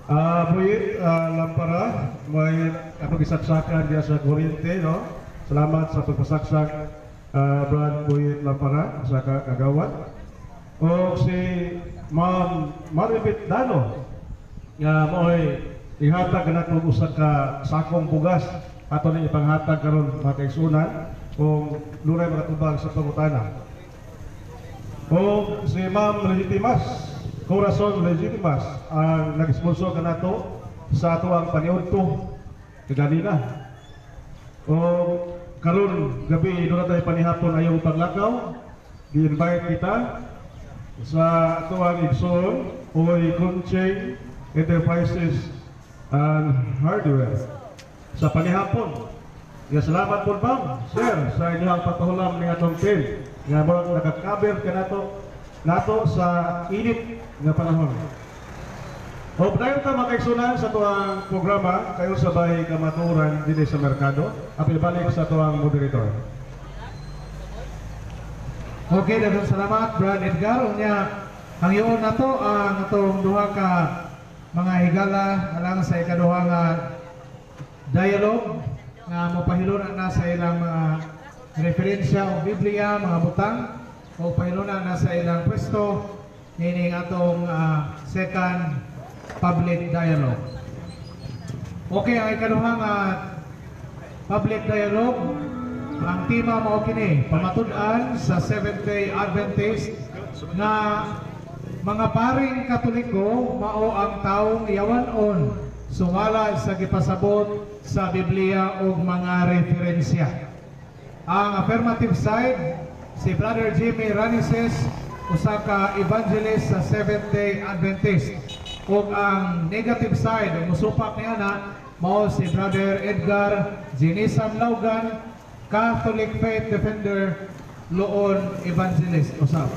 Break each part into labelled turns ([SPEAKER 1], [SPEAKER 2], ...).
[SPEAKER 1] Buyit Lampara, may ako gisaksakan diya sa kuryente, no? Salamat sa pagpasaksak, Brad Buyit Lampara sa kagawad. O si Ma'am Maribit Dano, nga mo'y ihatag nato usa ka sakong bugas, ato ning ipanghatag karon, mga kaigsuonan, kung dunay makatubag sa pangutana. O si Ma'am Legitimas, Corazon Legitimas, ang nag-sponsor kanato sa ato ang paniudto kaganina. O karon gabi doon tayo panihapon ayong paglakaw, gi-invite kita sa ato ang igsoon Oy Kuncheng Enterprises and Hardware sa panihapon. Ya, salamat po, ma'am, sir, sa inyong pagpahulam ni atong team nga murag nakakaber ka nato nato sa init nga panahon. O padayon ta, mga kaigsuonan, sa tuang programa kayo sabay kamatuoran dinhi sa merkado. Apil balik sa tuang moderator.
[SPEAKER 2] Okay, daghang salamat, Brad Edgar. Unya, hangyoon nato ang atong duha ka mga higala alang sa ikaduha nga dialogue nga mopahiluna na sa ilang mga referensya o Biblia, mga butang o pahiluna na sa ilang pwesto nining atong second public dialogue. Okay, ang ikaduha nga public dialogue, ang tema mao kini, pamatud-an sa Seventh-day Adventist nga mga paring Katoliko mao ang taong yawan-on sumala sa gipasabot sa Biblia ug mga referensya. Ang affirmative side, si Brother Jimmy Ranises, usa ka evangelist sa Seventh-day Adventist. Ug ang negative side, ang musupak niya na, mao si Brother Edgar Ginisan Laugan, Catholic Faith Defender, Loon Evangelist usab.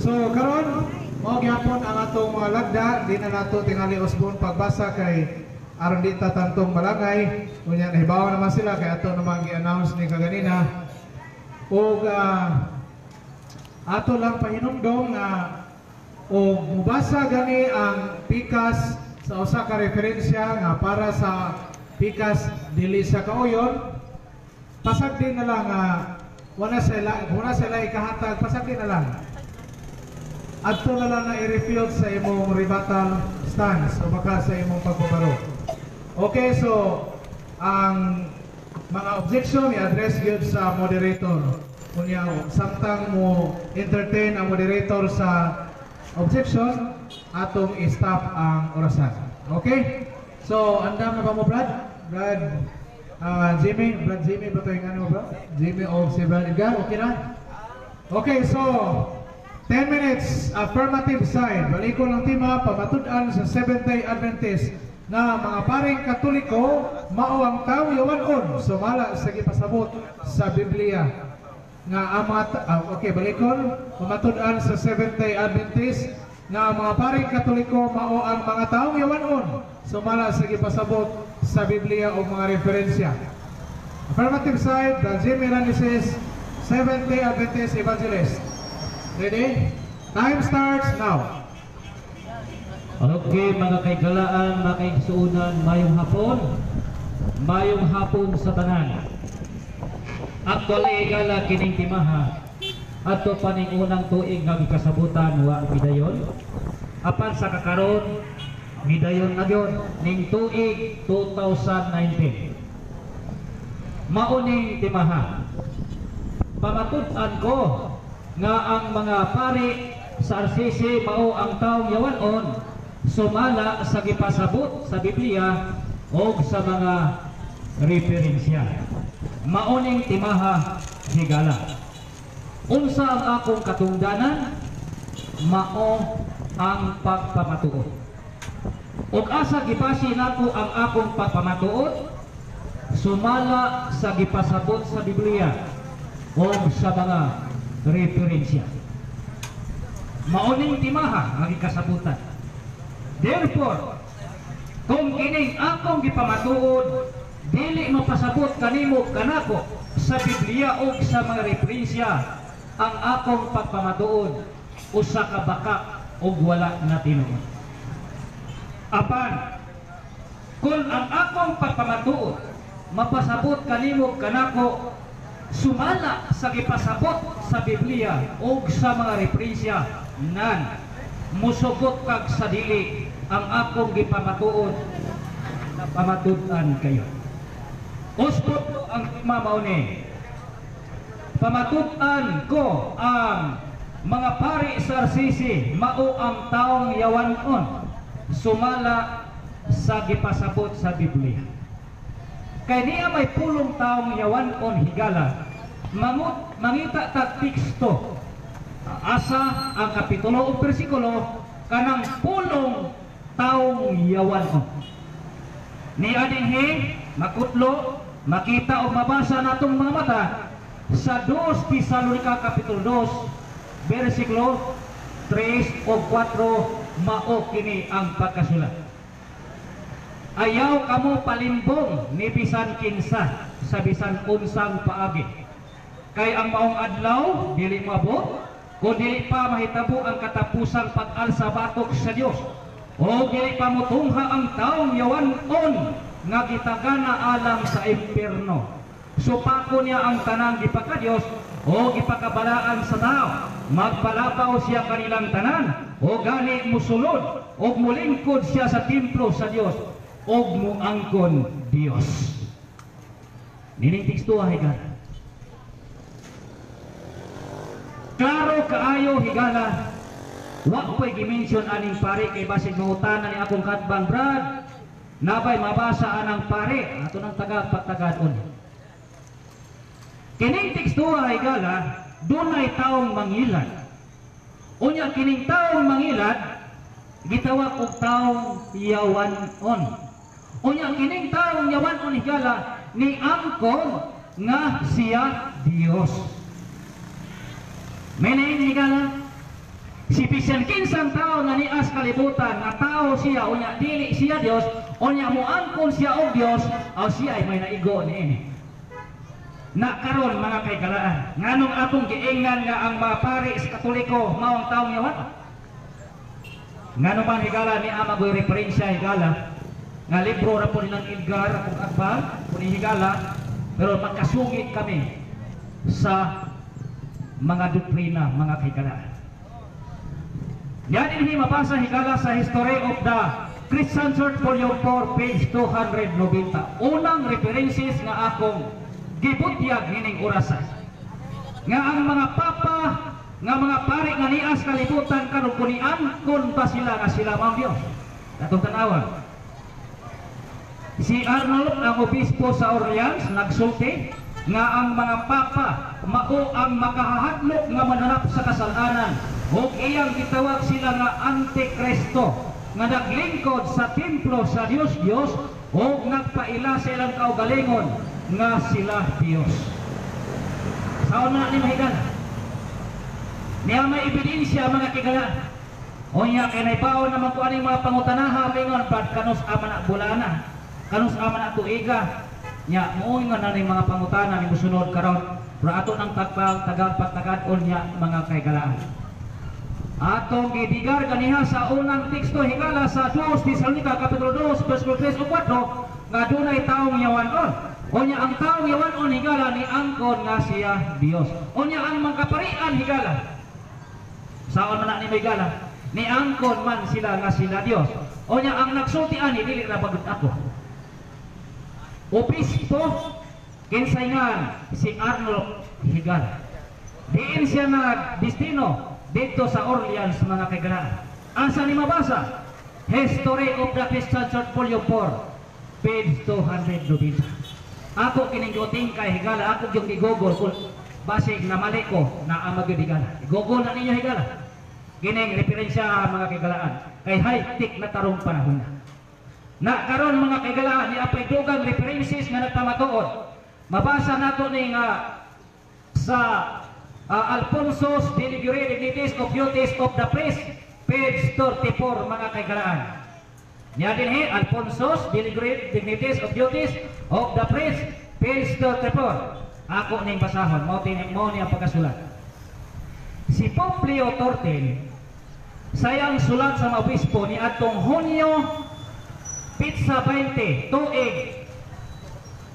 [SPEAKER 2] So karon mao gyapon ang atong mga lagda, di na nato tingali usbon pagbasa kay aron di ta tantong malangay. Unya nahibaw naman sila kay ato namang gi-announce ni kaganina. Ug ato lang pahinumdom nga og mubasa gani ang pikas sa usa ka referensya nga para sa pikas dili sa kauyon, pasagdi na lang nga wala sila ikahatag, pasagdi na lang, adto na lang na i-refute sa imong rebuttal stance o baka sa imong pagbabaro. Okay, so ang mga objection i-address gyud sa moderator. Unya samtang mo entertain ang moderator sa objection, atong i-stop ang orasan. Okay? So, andam na ba mo, Brad? Brad Jimmy, Brad Jimmy ba ito yung ano, bro? Jimmy o si Brad Edgar, okay na? Okay, so 10 minutes, affirmative side. Balikon ang tema, pamatud-an sa Seventh-day Adventist na mga paring Katoliko mao ang tao yawan-on sumala sa gipasabot sa Biblia. Nga ang mga okay, balikon, pamatud-an sa Seventh-day Adventist nga ang mga paring Katoliko mao ang mga taong yawan-on sumala sa gipasabot sa Biblia o mga referensya. Affirmative side, the Jimmy Ranises, Seventh-day Adventist Evangelist. Ready? Time starts now.
[SPEAKER 3] Okay, mga kaigalaan, mga kaigsuonan, mayong hapon. Mayong hapon sa tanan. Actually, igala, kining timaha adto pa ning unang tuig nga gikasabutan, wa midayon. Apan sa kakaron, midayon na gyud ning tuig 2019. Mauning timaha. Pamatud-an ko nga ang mga pari sa RCC mao ang taong yawan-on sumala sa gipasabot sa Biblia o sa mga referensya. Mauning timaha, higala. Unsa ang akong katungdanan? Mao ang pagpamatuod. Ug asa gibase nako ang akong pagpamatuod? Sumala sa gipasabot sa Biblia o sa mga referensya. Mauning timaha nga gikasabutan. Therefore, kung kining akong gipamatuod dili mapasabot kanimo kanako sa Biblia o sa mga referensya, ang akong pagpamatuod usa ka bakak ug wala na tinuod. Apan kung ang akong pagpamatuod mapasabot kanimo kanako sumala sa gipasabot sa Biblia o sa mga referensya, nan musugot kag sa dili ang akong gipamatuod na pamatud-an kayo. Usbot ang tema mao ni pamatud-an ko ang mga pari sa RCC mao ang taong yawanon sumala sa gipasabot sa Biblia. Kay niya may pulong taong yawanon, higala, mangut mangita tag teksto asa ang kapitulo o bersikulo kanang pulong taong yawanon. Ni adinhi makutlo makita o mabasa natong mga mata sa 2 Tesalonica kapitulo 2 bersikulo 3 o 4, mao kini ang pagkasulat. Ayaw kamo palimbong ni bisan kinsa sa bisan unsang paagi. Kay ang maong adlaw dili moabot kung dili pa mahitabo ang katapusang pag-alsa batok sa Dios. O dili pa motungha ang taong yawanon nga gitagana alang sa impierno. Supako niya ang tanang gipakadiyos o gipakabalaan sa tao. Magpalapaw siya kanilang tanan o gani musulod o mulingkod siya sa templo sa Dios o muangkon Dios. Nining teksto, higala. Klaro kaayo, higala. Wa ko'y gi-mention aning pare kay basig mangutana ni akong katbang, "Brad, nabay mabasa anang pare?" Ato nang tagad pagtagadon. Kining teksto, higala, dunay taong mangilad. Unya kining taong mangilad gitawag og taong yawanon. Unya kining taong yawanon, higala, ni angkon nga siya Dios. Meaning, higala, si bisan kinsang tao nga nias kalibutan nga tao siya, unya dili siya Dios, unya moangkon siya og Dios, aw siya ay may naigo niini. Na karon, mga kaigalaan, nganong atong giingnan nga ang mga pari sa Katoliko mao ang taong yawan? Ngano man, higala, ni ama goy referensya, higala, nga libro ra po nilang Edgar akong akbang kuni, higala, pero magkasungit kami sa mga doktrina, mga kahigalaan. Yan din mabasa, higala, sa History of the Christian Church, Volume 4, page 290. Unang references nga akong gibutyag nining orasa. Nga ang mga papa, nga mga pari nga nias kalibutan karon kunian kun ba sila nga sila mao Dios. Atong tanawan. Si Arnold, ang obispo sa Orleans, nagsulti nga ang mga papa mao ang makahahadlok nga mananap sa kasalanan ug iyang gitawag sila nga Antikristo nga naglingkod sa templo sa Dios Dios ug nagpaila sa ilang kaugalingon nga sila Dios. Saon na ni mahigala? Niya may ebidensya, mga kigala. Unya kay naibaon naman ko aning mga pangutanaha, mingon, "Brad, kanus ama na bulana? Kanus ama na tuiga?" Nya muingon na ning mga pangutana ni musunod karon. Pero ato nang tagpag tagal pagtagad-on niya, mga kaigalaan. Atong gidigar ganiha sa unang teksto, higala, sa 2 Tesalonica kapitulo 2 bersikulo 3 ug 4 nga dunay taong yawanon. Unya ang taong yawanon, higala, ni angkon nga siya Dios. Unya ang mga kaparian, higala. Saon man na ni higala? Ni angkon man sila nga sila Dios. Unya ang nagsulti ani dili ra bagud ako. Obispo kinsay nga si Arnold, higala. Diin siya nagdestino dito sa Orleans, mga kaigalaan. Asa ni mabasa? History of the Christian Church, Volume 4, page 290. Ako kining guting kay, higala, ako yung i-Google kung basig na mali ko na ang magyud, higala. I-Google na ninyo, higala. Kining referensya, mga kaigalaan, kay high-tech na tarong panahon na. Na karon, mga kaigalaan, ni apay dugang references nga nagpamatuod. Mabasa nato ni nga sa Alfonso's De Liguori Dignities of Duties of the Priest, page 34, mga kaigalaan. Niya dinhi, Alfonso's De Liguori Dignities of Duties of the Priest, page 34. Ako ning basahon, mao mao niya pagkasulat. Si Pope Leo XIII sayang sulat sa mga obispo ni atong Hunyo Petsa 20, tuig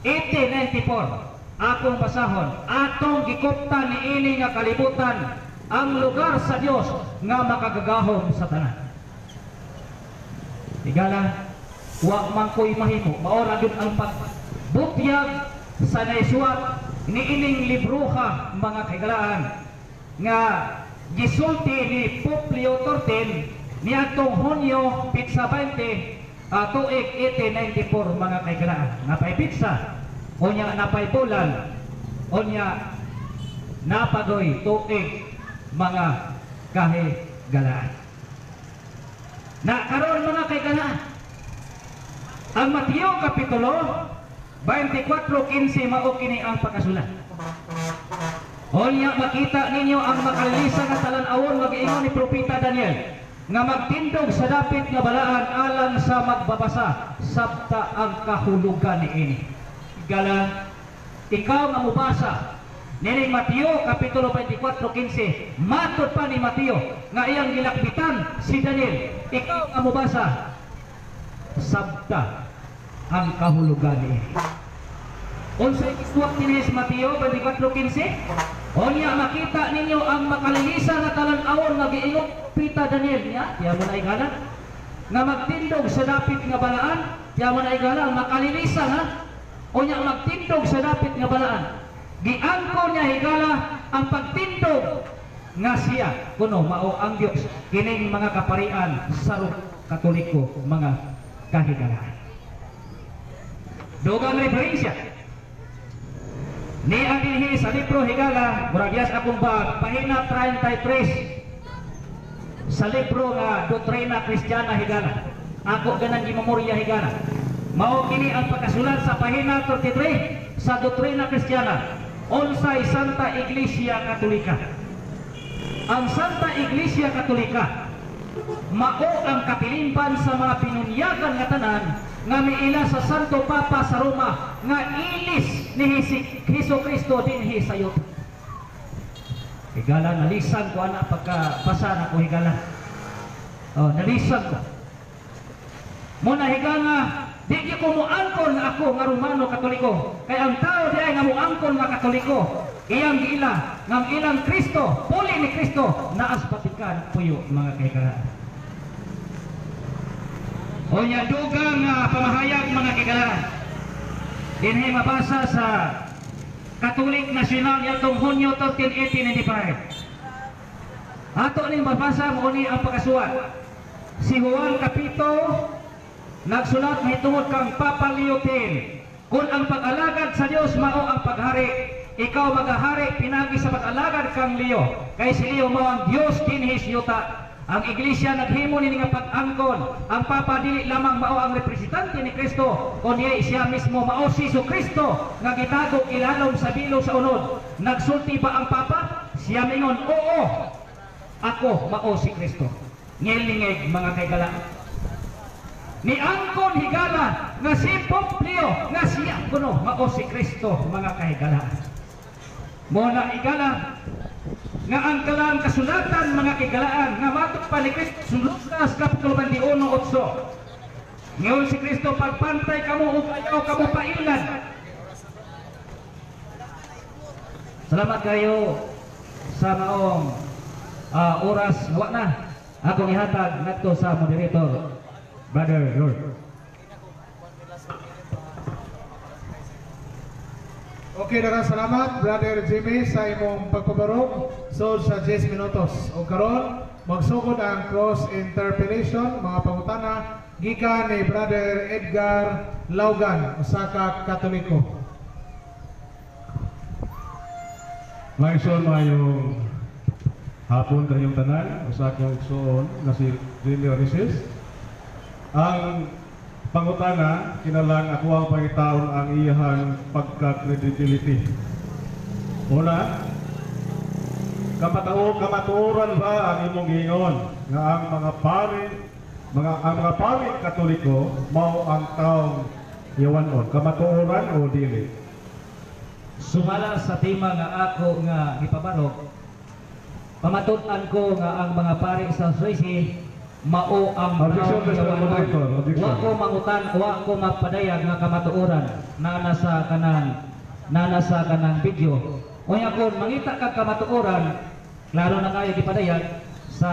[SPEAKER 3] 1894. Akong basahon, atong gikuptan niini nga kalibutan ang lugar sa Dios nga makagagahom sa tanan. Higala, wa man ko'y mahimo, mao ra gyud ang pagbutyag sa naisuwat niining libroha, mga kahigalaan, nga gisulti ni Pope Leo XIII niadtong Hunyo petsa 20, tuig 1894, mga kahigalaan. Napay petsa, unya napay bulan, unya napagoy tuig, mga kahigalaan. Na karon, mga kahigalaan, ang Mateo Kapitulo 24:15, mao kini ang pagkasulat. Unya makita ninyo ang makalilisan nga talan-awon nga giingon ni Propeta Daniel nga magtindog sa dapit nga balaan. Alang sa magbabasa, sabta ang kahulugan niini. Higala, ikaw nga mobasa nining Mateo Kapitulo 24:15, matod pa ni Mateo nga iyang gilakbitan si Daniel, ikaw nga mobasa, sabta ang kahulugan niini. Unsay gisuwat dinhi sa Mateo 24:15? Unya makita ninyo ang makalilisan nga talan-awon nga giingon Propeta Daniel niya, tiya mo na, higala, nga magtindog sa dapit nga balaan, tiya mo na, higala, ang makalilisan ha. Unya magtindog sa dapit nga balaan. Giangkon niya, higala, ang pagtindog nga siya kuno mao ang Dios, kining mga kaparian sa Katoliko, mga kahigalaan. Dugang referensya ni ang dinhi sa libro, higala, murag yas akong bag, pahina 33 sa libro nga Doctrina Cristiana, higala. Ako ganang gimemorya, higala. Mao kini ang pagkasulat sa pahina 33 sa Doctrina Cristiana. Unsay Santa Iglesia Katolika? Ang Santa Iglesia Katolika mao ang kapilimban sa mga binunyagan nga tanan nga miila sa Santo Papa sa Roma nga ilis ni Hesus Kristo dinhi sa yuta. Higala, nalisan ko ana pagka basa na ko, higala. Oh, nalisan ko. Muna, higala, di gyud ko muangkon nga ako nga Romano Katoliko. Kay ang tao di ay nga muangkon nga Katoliko, iyang giila nga ang ilang Kristo, puli ni Kristo, naa sa Vatican puyo, mga kahigalaan. Unya dugang nga pamahayag, mga kahigalaan. Dinhi mabasa sa Catholic National yatong Hunyo 13, 1895. Ato ning mabasa, mao ni ang pagkasuwat. Si Juan Capito nagsulat mahitungod kang Papa Leo X. Kung ang pag-alagad sa Dios mao ang paghari, ikaw magahari pinagi sa pag-alagad kang Leo. Kay si Leo mao ang Dios dinhi sa yuta. Ang iglesia naghimo nini nga pag-angkon. Ang Papa dili lamang mao ang representante ni Kristo, kundi siya mismo mao si Kristo nga gitago ilalom sa bilo sa unod. Nagsulti ba ang Papa? Siya mingon, "Oo. Ako mao si Kristo." Ngilingig, mga kaigala. Ni angkon, higala, nga si Pope Leo nga siya kuno mao si Kristo, mga kahigala. Mo na, higala, nga ang kalaang kasulatan, mga kahigalaan, nga matod pa ni Kristo sa Lucas Kapitulo 21. Ngayon si Kristo, "Pagpantay kamo ug ayaw kamo pailan." Salamat kayo sa maong oras wa na akong ihatag ngadto sa moderator, Brother Lord.
[SPEAKER 2] Okay, daghang salamat, Brother Jimmy, sa imong pagpabarog so sa 10 minutos. O karon magsugod ang cross interpellation, mga pangutana gikan ni Brother Edgar Laugan, usa ka Katoliko.
[SPEAKER 1] Maigsoon, maayong hapon kanyong tanan, usa ka igsoon na si Jimmy Orisis. Ang pangutana kinalang ako ang pangitaon ang iyahang pagka-credibility. Una, kamatuoran ba ang imong giingon nga ang mga pari Katoliko mao ang taong yawanon? Kamatuoran o dili?
[SPEAKER 3] Sumala sa tema nga ako nga gipabarog, pamatud-an ko nga ang mga pari sa Suisi Mao ang
[SPEAKER 1] Objection,
[SPEAKER 3] taong
[SPEAKER 1] Mr.
[SPEAKER 3] yawanon.
[SPEAKER 1] Moderator, objection.
[SPEAKER 3] Wa ko mangutan, wa ko mapadayag nga kamatuoran na nasa kanang video. Unya kung mangita kag kamatuoran, klaro na kayo gipadayag sa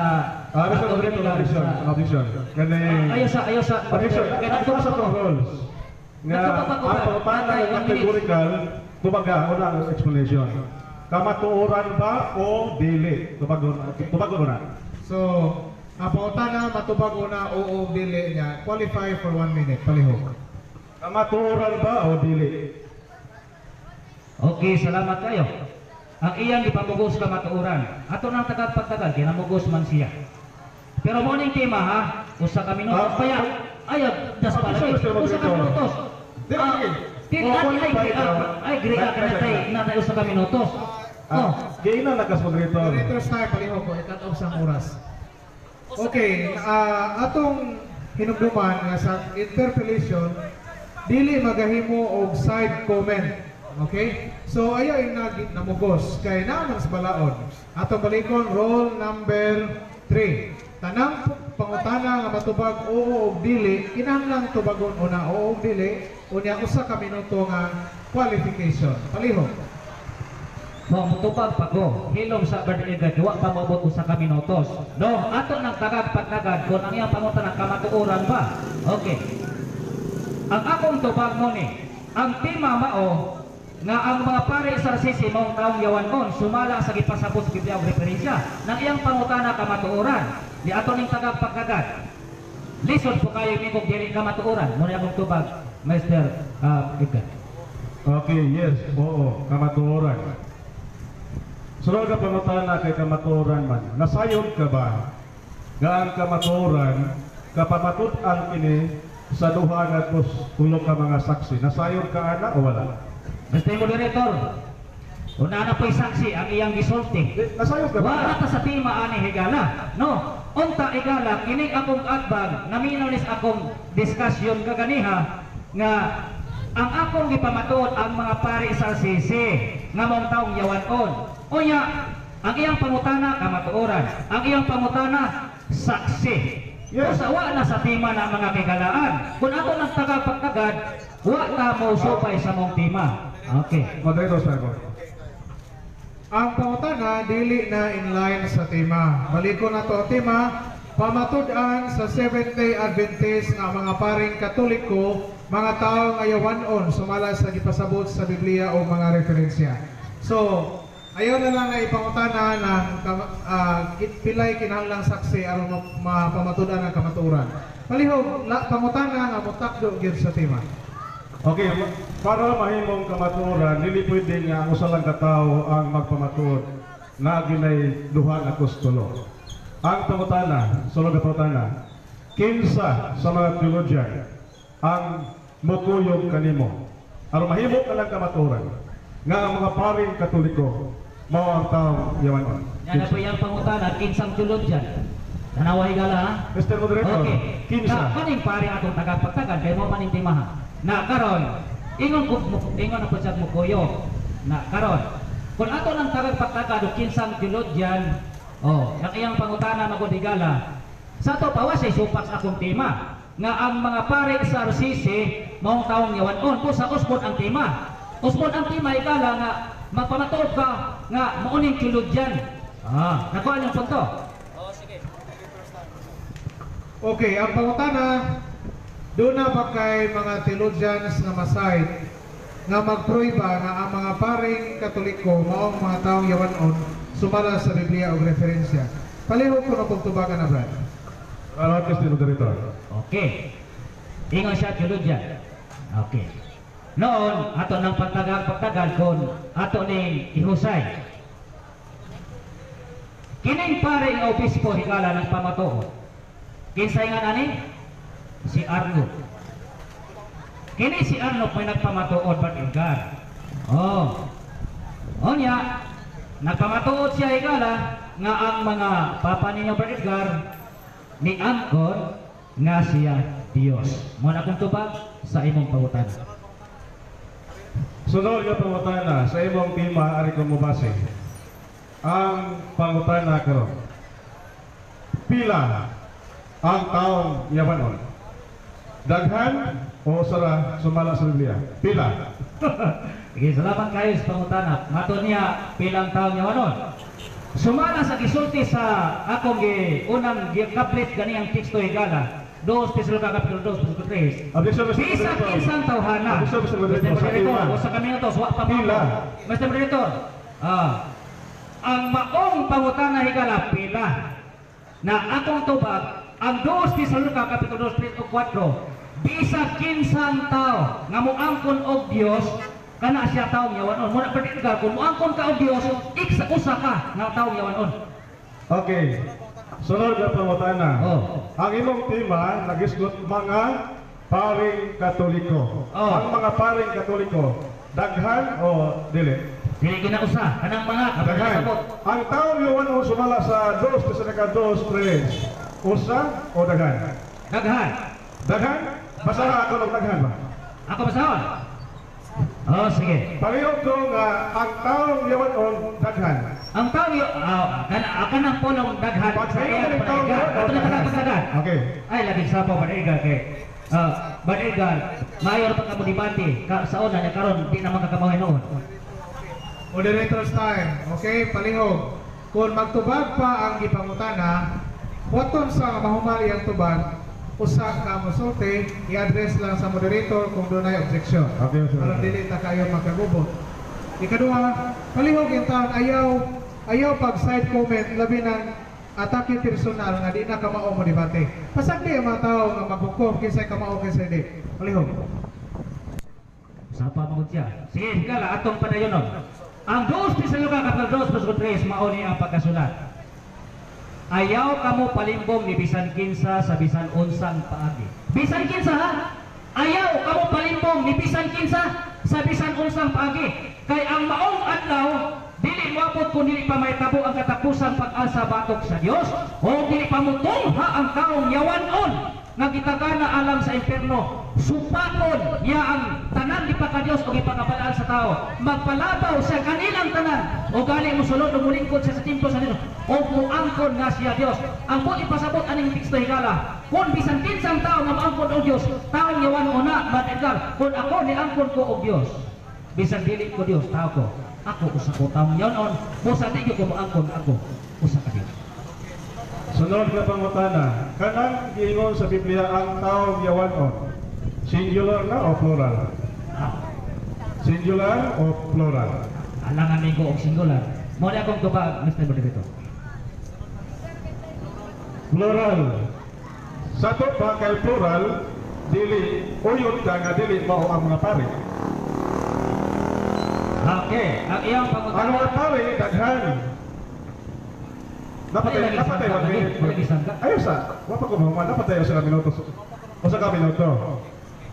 [SPEAKER 1] Ah, Mr.
[SPEAKER 3] atong
[SPEAKER 1] Moderator,
[SPEAKER 3] ginikan
[SPEAKER 1] objection, objection. Kani
[SPEAKER 3] Ayaw sa ayaw sa
[SPEAKER 1] Objection.
[SPEAKER 3] Kay
[SPEAKER 1] Ato sa
[SPEAKER 3] nagtupa
[SPEAKER 1] itong rules. Nga
[SPEAKER 3] Nagtupa pa ko
[SPEAKER 1] ang
[SPEAKER 3] ba?
[SPEAKER 1] pangutana
[SPEAKER 3] Tatay,
[SPEAKER 1] nga
[SPEAKER 3] 1 minute.
[SPEAKER 1] categorical, tubaga una ang explanation. Kamatuoran ba o dili? Tubagon, tubagon na.
[SPEAKER 2] So, ang pangutana matubag una oo o dili niya, qualify for 1 minute. Palihog.
[SPEAKER 1] Kamatuoran ba o dili?
[SPEAKER 3] Okay, salamat kayo. Ang iyang ipamugos kamatuoran. Ato nang tagad pagtagal, kinamugos man siya. Pero mo ning tema ha, usa ka minutos
[SPEAKER 1] Ah,
[SPEAKER 3] pa ya. Ay, das pa
[SPEAKER 1] Objection,
[SPEAKER 3] lagi.
[SPEAKER 1] Mr.
[SPEAKER 3] Usa ka
[SPEAKER 1] Moderator.
[SPEAKER 3] minutos.
[SPEAKER 1] Di,
[SPEAKER 3] Ah,
[SPEAKER 1] okay.
[SPEAKER 3] di,
[SPEAKER 1] Oh,
[SPEAKER 3] ay,
[SPEAKER 1] qualify
[SPEAKER 3] ay,
[SPEAKER 1] ka.
[SPEAKER 3] ay, gree ka na tay, na tay usa ka minutos. Oh,
[SPEAKER 1] Ah, giina na kas moderator.
[SPEAKER 2] Moderator's time, palihog ko, i-cut off sa oras. Okay, atong hinumduman nga sa interpellation, dili magahimo og side comment. Okay? So ayaw yung namugos kay naa man sa balaod. Atong balikon roll number 3. Tanang pangutana nga matubag oo og dili, kinahanglang tubagon una oo og dili, unya usa ka minuto nga qualification. Palihog.
[SPEAKER 3] Mo mutubag pa ko. Hilom sa birthday agad, wa pa moabot usa ka minutos. No, ato nang tagad pagtagad kung ang iyang pangutana kamatuoran ba. Okay. Ang akong tubag mo ni, ang tema mao nga ang mga pare sa RCC maong taong yawanon sumala sa gipasabot sa Biblia og referensya nang iyang pangutana kamatuoran di ato ning tagag pagkagad. Lisod po kayo ni kung dili kamatuoran mo ni akong tubag, Mr. Edgar.
[SPEAKER 1] Okay, yes, oo, kamatuoran. Sunod nga pangutana kay kamatuoran man. Nasayod ka ba nga ang kamatuoran kapamatud-an kini sa duha ngadto tulo ka mga saksi? Nasayod ka ana o wala?
[SPEAKER 3] Mr. Moderator, una na po'y saksi ang iyang gisulti.
[SPEAKER 1] Di, nasayod ka ba?
[SPEAKER 3] Wala ta sa tema ani, higala. No, unta higala kining akong atbang naminaw nis akong discussion kaganiha nga ang akong gipamatuod ang mga pari sa RCC nga maong taong yawanon. Unya, ang iyang pangutana kamatuoran, ang iyang pangutana saksi.
[SPEAKER 1] Yes.
[SPEAKER 3] Usa wa na sa tema na mga kigalaan. Kung ako nang tagapagtagad, wa ta mo supay sa mong tema. Okay.
[SPEAKER 1] Moderator, sabi.
[SPEAKER 2] Ang pangutana dili na in line sa tema. Balikon na to ang tema, pamatud-an sa Seventh-day Adventist nga mga paring Katoliko, mga tao nga yawanon sumala sa gipasabot sa Biblia o mga referensya. So, ayaw na lang na ipangutana ng pilay kinahanglang saksi aron mapamatud-an ang kamatuoran. Palihog, pangutana nga motakdo gyud sa tema.
[SPEAKER 1] Okay, para mahimong kamatuoran, dili pwede nga ang usa lang ka tawo ang magpamatuod na ginay duha nga tulo. Ang pangutana, sulod nga pangutana, kinsa sa mga theologian ang mukuyog kanimo aron mahimo ka lang kamatuoran nga ang mga paring Katoliko mao ang taong yawanon?
[SPEAKER 3] Yan na po yung pangutana, kinsang theologian. Tanawa higala ha?
[SPEAKER 1] Mr. Moderator,
[SPEAKER 3] Okay.
[SPEAKER 1] kinsa?
[SPEAKER 3] Na kaning pare atong tagapagtagan kay mo maning timaha. Na karon, ingon ko ingon na po siya mo kuyog. Na karon, kung ato nang tagapagtagan o kinsang theologian, oh, ang iyang pangutana magud higala. Sa ato pa wa say supak sa akong tema nga ang mga pare sa RCC maong taong yawanon po sa usbon ang tema. Usbon ang tema higala nga magpamatuod ka nga mauning theologian. Ah, nakuha niyong punto.
[SPEAKER 2] Okay, ang pangutana, doon na ba kay mga theologians nga masayod nga magpruiba nga ang mga paring Katoliko maong mga taong yawanon sumala sa Biblia o referensya? Palihog ko na pong tubagan na, Brad.
[SPEAKER 1] Salamat, Mr. Moderator.
[SPEAKER 3] Okay. Ingon siya theologian. Okay. Noon, ato ng pagtagal pagtagal kung ato ning ihusay. Kining pare nga obispo higala ng pamatuod. Kinsay nga nani? Si Arnold. Kini si Arnold may nagpamatuod ba Edgar? Oh. Onya, nagpamatuod siya higala nga ang mga papa ninyo ba Edgar ni angkon nga siya Dios. Mo na akong tubag sa imong pangutana.
[SPEAKER 1] Sunod nga pangutana sa imong tema ari ko mobase. Ang pangutana karon. Pila Ang taong yawanon. Daghan o usa ra sumala sa Biblia? Pila?
[SPEAKER 3] Sige, salamat kayo sa pangutana. Mato niya pilang taong yawanon. Sumala sa gisulti sa akong gi unang gikablit ganiyang teksto, higala. 2 Tesalonica Kapitulo 2 versikulo 3.
[SPEAKER 1] Objection, Mr.
[SPEAKER 3] Bisan
[SPEAKER 1] Moderator.
[SPEAKER 3] kinsang tawhana.
[SPEAKER 1] Objection, Mr. Moderator.
[SPEAKER 3] Mr. Moderator,
[SPEAKER 1] Sa
[SPEAKER 3] usa ka minuto, wa pa mo.
[SPEAKER 1] Pila?
[SPEAKER 3] Mr. Moderator, ang maong pangutana, higala, pila. Na akong tubag, ang 2 Tesalonica Kapitulo 2 3 ug 4, bisa kinsang tao nga moangkon og Dios, kana siya taong yawanon. Muna pa kung moangkon ka og Dios, iksa usa ka nga taong yawanon.
[SPEAKER 1] Okay. Sunod na pangutana.
[SPEAKER 3] Oh.
[SPEAKER 1] Ang imong tema nagisgot mga paring Katoliko.
[SPEAKER 3] Oh.
[SPEAKER 1] Ang mga paring Katoliko, daghan o dili?
[SPEAKER 3] Dili gina usa kanang mga
[SPEAKER 1] Daghan.
[SPEAKER 3] kapasabot.
[SPEAKER 1] Ang taong yawanon sumala sa 2 Tesalonica 2:3. Usa o daghan?
[SPEAKER 3] Daghan.
[SPEAKER 1] Daghan? Basaha ako ng daghan ba?
[SPEAKER 3] Ako basahon. Oh, sige.
[SPEAKER 1] Pareho ko nga ang taong yawanon daghan.
[SPEAKER 3] Ang tao yo, kana kanang pulong daghan.
[SPEAKER 1] Pag
[SPEAKER 3] sa
[SPEAKER 1] sa
[SPEAKER 3] iya
[SPEAKER 1] iyo ng taong
[SPEAKER 3] Brad Edgar.
[SPEAKER 1] yawanon,
[SPEAKER 3] Ato na taga pagdagan.
[SPEAKER 1] Okay.
[SPEAKER 3] Ay, lagi sa pa, Brad Edgar, kay Brad Edgar, mayor pa ka mo debate ka sa una niya karon di na makakamaw noon.
[SPEAKER 2] Moderator's time. Okay, palihog. Kung magtubag pa ang gipangutana, huwaton sa nga mahuman iyang tubag, usa ka mosulti, i-address lang sa moderator kung dunay objection.
[SPEAKER 1] Okay, sir.
[SPEAKER 2] Aron dili ta kayo makagubot. Ikaduha, palihog intawon ayaw ayaw pag side comment, labi ng atake personal nga di na kamao mo debate. Pasagdi ang mga tao nga maghukom kinsay kamao, kinsay di. Palihog.
[SPEAKER 3] Sa pa magud siya. Sige, higala, atong padayonon. Ang 2 Tesalonica Kapitulo 2 versikulo 3, mao ni ang pagkasulat. Ayaw kamo palimbong ni bisan kinsa sa bisan unsang paagi. Bisan kinsa, ha? Ayaw kamo palimbong ni bisan kinsa sa bisan unsang paagi. Kay ang maong adlaw dili moabot kung dili pa mahitabo ang katapusang pag-asa batok sa Dios o dili pa mutungha ang taong yawanon nga gitagana alang sa impierno. Supakon niya ang tanan gipaka-Dios o gipakabalaan sa tao. Magpalabaw sa kanilang tanan o gali mosulod o mulingkod siya sa templo sa Dios o muangkon nga siya Dios. Ang buot ipasabot aning teksto, higala, kung bisan kinsang tao nga moangkon og Dios, taong yawan na. Brad Edgar, kung ako niangkon ko og Dios, bisan dili ko Dios, tao ko, ako usa ko taong yawanon, busa di gyud ko moangkon ako usa ka Dios.
[SPEAKER 1] Sunod na pangutana, kanang giingon sa Biblia ang taong yawanon, singular na o plural? Singular o plural?
[SPEAKER 3] Alangan ko og singular. Mo ni akong tubag, Mr. Moderator.
[SPEAKER 1] Plural. Sa to pa kay plural, dili uyon ka nga dili mao ang mga pari.
[SPEAKER 3] Okay, ang iyang
[SPEAKER 1] Ang
[SPEAKER 3] pangutana.
[SPEAKER 1] mga pari daghan. Dapat
[SPEAKER 3] Ay,
[SPEAKER 1] ay
[SPEAKER 3] lagi
[SPEAKER 1] dapat ay
[SPEAKER 3] sangka, lagi sangka.
[SPEAKER 1] Ayo sa, wa pa ko mahuman, dapat tayo sa minuto. Usa ka minuto.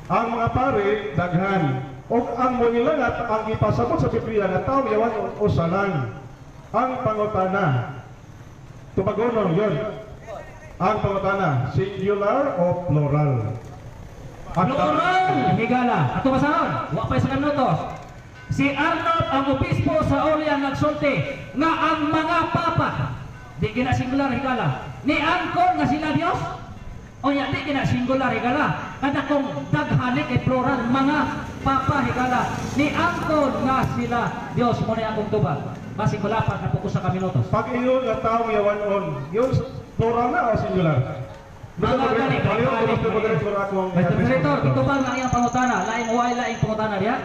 [SPEAKER 1] Ang mga pari daghan ug ang mangilangat ang ipasabot sa Biblia nga tao yawan usa lang. Ang pangutana. Tubagonon yon. Ang pangutana, singular o plural? Ang
[SPEAKER 3] Plural, higala. Ato basahon, wa pa sa minuto. Si Arnold ang obispo sa Orleans nagsulti nga ang mga papa di gina singular, higala. Ni angkon nga sila Dios. O nya di gina singular, higala. Kada kung daghani kay plural mga papa, higala. Ni angkon nga sila Dios. Mo ni akong tubag. Basig wala pa na usa ka minuto.
[SPEAKER 1] Pag ingon nga taong yawanon, yun plural na o singular?
[SPEAKER 3] Mga gani,
[SPEAKER 1] Mr. Palihog, Mr. Moderator, akong
[SPEAKER 3] Mr. Moderator, gitubag na iyang pangutana. Laing way laing pangutana diya.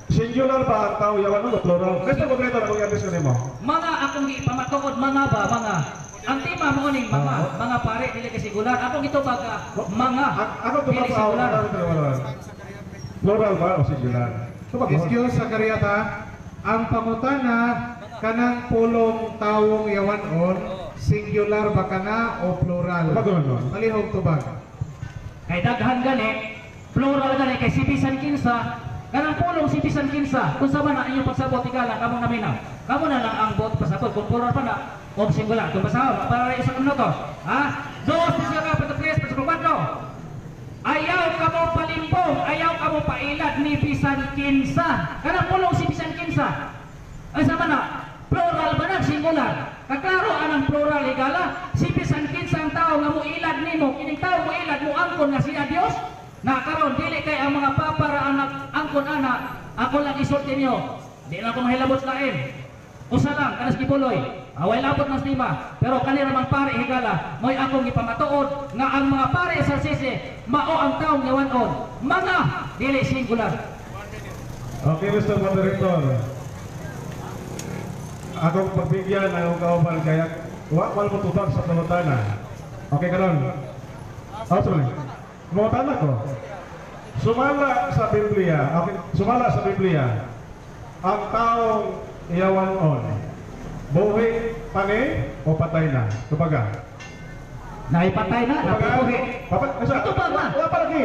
[SPEAKER 1] Singular ba ang tao yawanon o plural? Mr. Moderator, akong i-address ko nimo.
[SPEAKER 3] Mga akong gipamatuod mga ba mga. Ang tema mo ning mga mga pare dili kay singular. Akong gitubag mga
[SPEAKER 1] Ako
[SPEAKER 3] dili
[SPEAKER 1] tubag sa
[SPEAKER 3] singular.
[SPEAKER 1] Plural ba o singular? Tubag.
[SPEAKER 2] Excuse sa karyata, ang pangutana kanang pulong tawong yawanon, singular ba kana o plural?
[SPEAKER 1] Tubag nun.
[SPEAKER 2] Palihog tubag.
[SPEAKER 3] Kay daghan gani, plural gani kay si bisan kinsa, kanang pulong si bisan kinsa. Kung sa man na inyong pagsabot, higala, kamong naminaw. Kamo na lang ang buot pasabot kung plural pa na o singular. Kung basahon para isa ka minuto. Ha? Dos sa kapitulo 3 versikulo 4. Ayaw kamo palimbong, ayaw kamo pailad ni bisan kinsa. Kanang pulong si bisan kinsa. Ay sama na, plural ba na, singular? Kaklaro anang plural, higala, si bisan kinsa ang tao. tao nga muilad nimo, kining tao muilad mo angkon nga siya Dios? Na karon dili kay ang mga papa ra ang angkon ana, ako lang isulti niyo. Di na ako mahilabot lain. Usa lang kanas Quiboloy. Away labot ng stima, pero kanira mang pare higala, mo'y akong gipamatuod nga ang mga pare sa sisi mao ang taong yawan-on. Mga dili singular.
[SPEAKER 1] Okay, Mr. Moderator. Akong pagbigyan ang akong kauban kaya wa man mo tubag sa pangutana. Okay karon. Oh, sorry. Mangutana ko. Sumala sa Biblia, okay, sumala sa Biblia, ang taong iyawan-on, buhi pa ni o patay na? Tubaga.
[SPEAKER 3] Naipatay na, napupuhi.
[SPEAKER 1] Papat, asa?
[SPEAKER 3] Itubag na.
[SPEAKER 1] Wala pa lagi.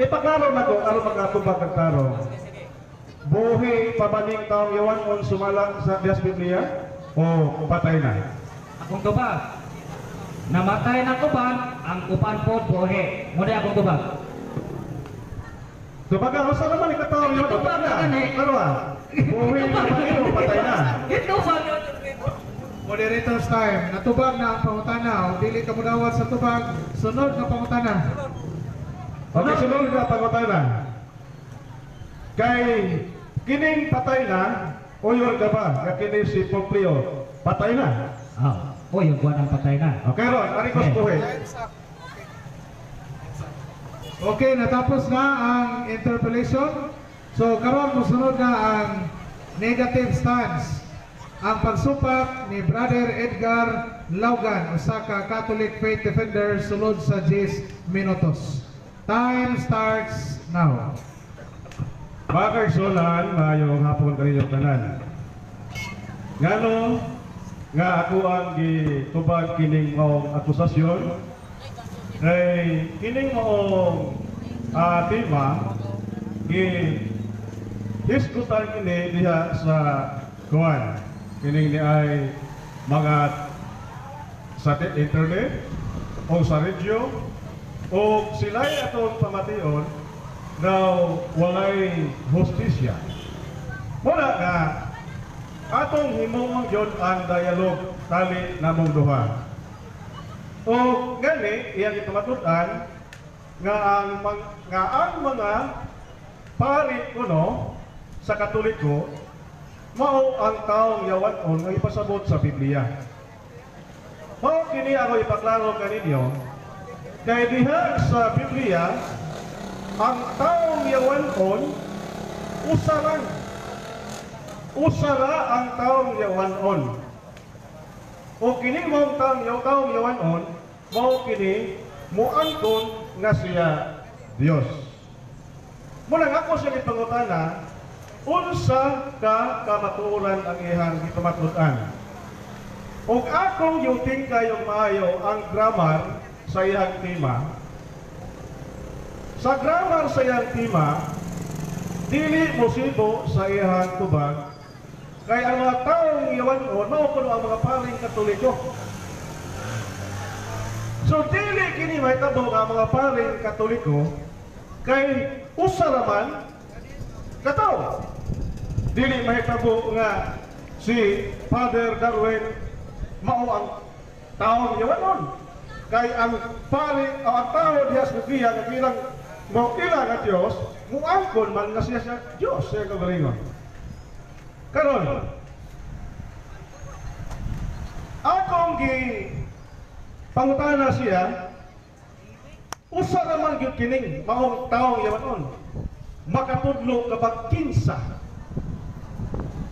[SPEAKER 1] Ipaklaro na ko, aron makatubag ang tarong. Buhi pa ba ning taong yawan-on sumala sa Diyos Biblia o patay na?
[SPEAKER 3] Akong tubag. Namatay na uban, ang uban po buhi. Muna akong tubag.
[SPEAKER 1] Tubaga, usa naman ikataong yawan
[SPEAKER 3] Itubag na gani.
[SPEAKER 1] Ano ah? Buhi pa ba ni o patay na?
[SPEAKER 3] Itubag.
[SPEAKER 2] Moderator's time. Natubag na ang pangutana. O dili ka mudawat sa tubag, sunod nga pangutana.
[SPEAKER 1] Okay, sunod nga pangutana. Kay kining patay na, uyor ka ba? Nga kini si Poplio, patay na.
[SPEAKER 3] Ah, oh, yung buwan ang patay na.
[SPEAKER 1] Okay, Ron, ari ko
[SPEAKER 3] Okay.
[SPEAKER 1] buhi.
[SPEAKER 2] Okay, natapos na ang interpellation. So karon mosunod na ang negative stance. Ang pagsupak ni Brother Edgar Laugan, usa ka Catholic faith defender, sulod sa 10 minutos. Time starts now.
[SPEAKER 1] Mga kaigsuonan, maayong hapon kaninyong tanan. Ngano nga ako ang gitubag kining maong akusasyon kay kining maong tema gi hisgutan kini diha sa kuan kining ni ay mga sa internet o sa radyo o sila'y atong pamation daw walay hustisya. Wala nga atong himuon gyud ang dialog tali namong duha. O gani iyang ipamatud-an nga ang mga pari kuno sa Katoliko mao ang taong yawan-on nga ipasabot sa Biblia. Mao kini ako ipaklaro kaninyo kay diha sa Biblia ang taong yawan-on usa lang. Usa ra ang taong yawan-on. O kini maong taong yawan-on, mao kini moangkon nga siya Dios. Muna nga ako siya ipangutana, unsa ka kamatuoran ang iyang gipamatud-an? Og akong yuting kayong maayo ang grammar sa iyang tema. Sa grammar sa iyang tema, dili mosibo sa iyang tubag, kay ang mga taong yawan-on, mao kuno ang mga paring Katoliko. So dili kini mahitabo nga ang mga paring Katoliko kay usa ra man ka tawo. Dili mahitabo nga si Father Darwin mao ang taong yawan-on. Kay ang pari o ang tao diha sa Biblia nga bilang mo ila nga Dios, muangkon man nga siya sa Dios sa kagalingon. Karon, akong gi pangutana siya, usa ra man gyud kining maong taong yawan-on. Makatudlo kapag kinsa.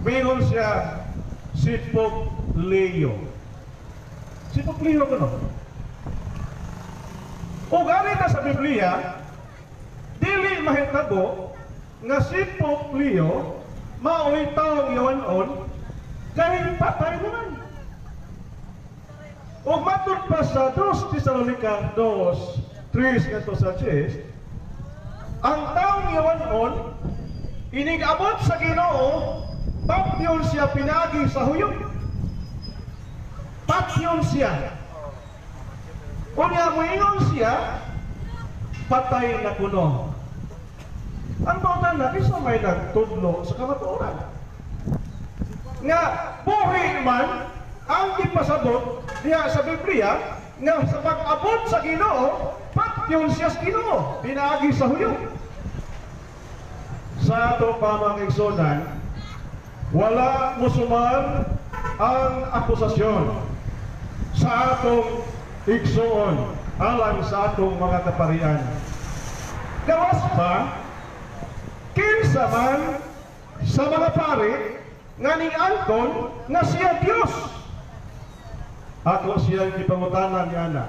[SPEAKER 1] Meron siya si Pope Leo. Si Pope Leo kuno. O gani na sa Biblia, dili mahitabo nga si Pope Leo mao'y taong yawan-on kay patay naman. O matud pa sa 2 Tesalonica 2:3 ngadto sa 10, ang taong yawan-on inig-abot sa Ginoo, patyon siya pinagi sa huyop. Patyon siya. Unya moingon siya, patay na kuno. Ang bawtan na, isa may nagtudlo sa kamatuoran. Nga, buhi man ang ipasabot diha sa Biblia, nga sa pag-abot sa Ginoo, patyon siya sa Ginoo, pinaagi sa huyop. Sa ato pa, mga kaigsuonan, wala musumar ang akusasyon sa atong igsuon alang sa atong mga kaparian. Gawas pa, kinsa man sa mga pari nga ning-angkon nga siya Diyos? Ako siyang gipangutana ni ana.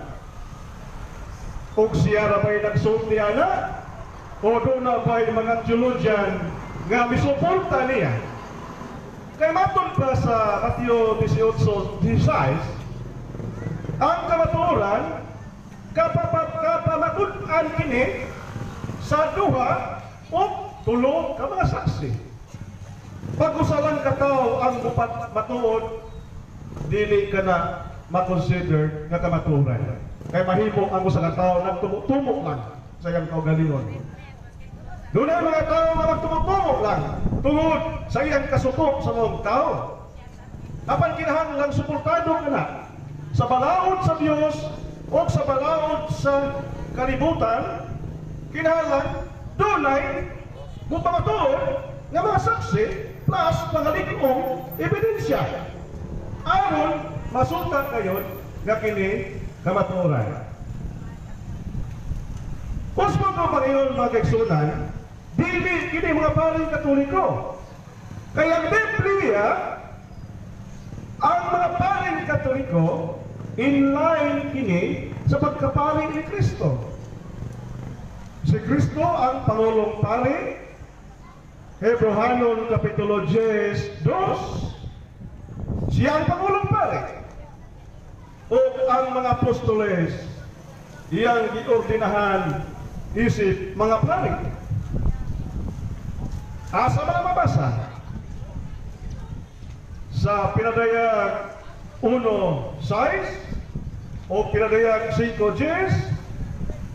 [SPEAKER 1] Ug siya ra ba'y nagsulti ana? O duna ba'y mga theologian nga misuporta niya? Kay matod pa sa Mateo 18:16, ang kamatuoran kapamatud-an kini sa duha o tulo ka mga saksi. Pag usa lang ka tawo ang mupat matuod, dili ka na makonsider nga kamatuoran. Kay mahimo ang usa ka tawo nagtumo-tumo lang sa iyang kaugalingon. Doon ang mga tao nga magtumo-tumo lang tungod sa iyang kasuko sa mga tao. Apan kinahanglan suportado ka na sa balaod sa Dios o sa balaod sa kalibutan, kinahanglan dunay mupamatuod nga mga saksi plus mga lig-ong ebidensya aron masultan kayon nga kini kamatuoran. Usbon ko, Panginoon, mga kaigsuonan, dili kini mga paring Katoliko. Kaya ang Biblia, ang mga paring Katoliko, in line kini sa pagkapari ni Kristo. Si Kristo ang Pangulong Pari, Hebrohanon Kapitulo 10, 2, siya ang Pangulong Pari. O ang mga apostoles, iyang giordinahan isip mga pari. Asa man mabasa? Sa Pinadayag 1:6 o Pinadayag 5:10,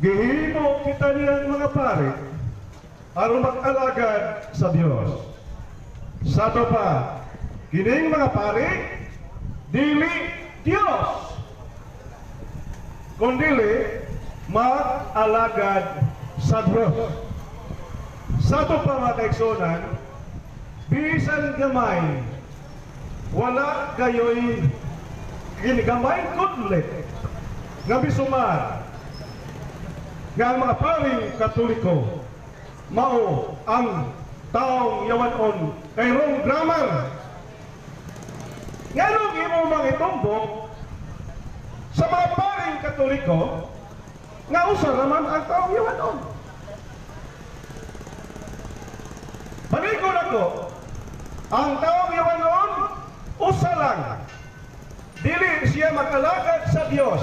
[SPEAKER 1] gihimo kita niyang mga pari aron mag-alagad sa Dios. Sa ato pa, kining mga pari dili Dios, kundili mag-alagad sa Dios. Sa ato pa, mga kaigsuonan, bisan gamay, wala kayo'y ginigamay kudlit nga bisumar nga ang mga paring Katoliko mao ang taong yawanon, kay wrong grammar. Nganong imo mang itumbok sa mga paring Katoliko nga usa raman ang taong yawanon? Balikon ako, ang taong yawanon usa lang. Dili siya mag-alagad sa Dios,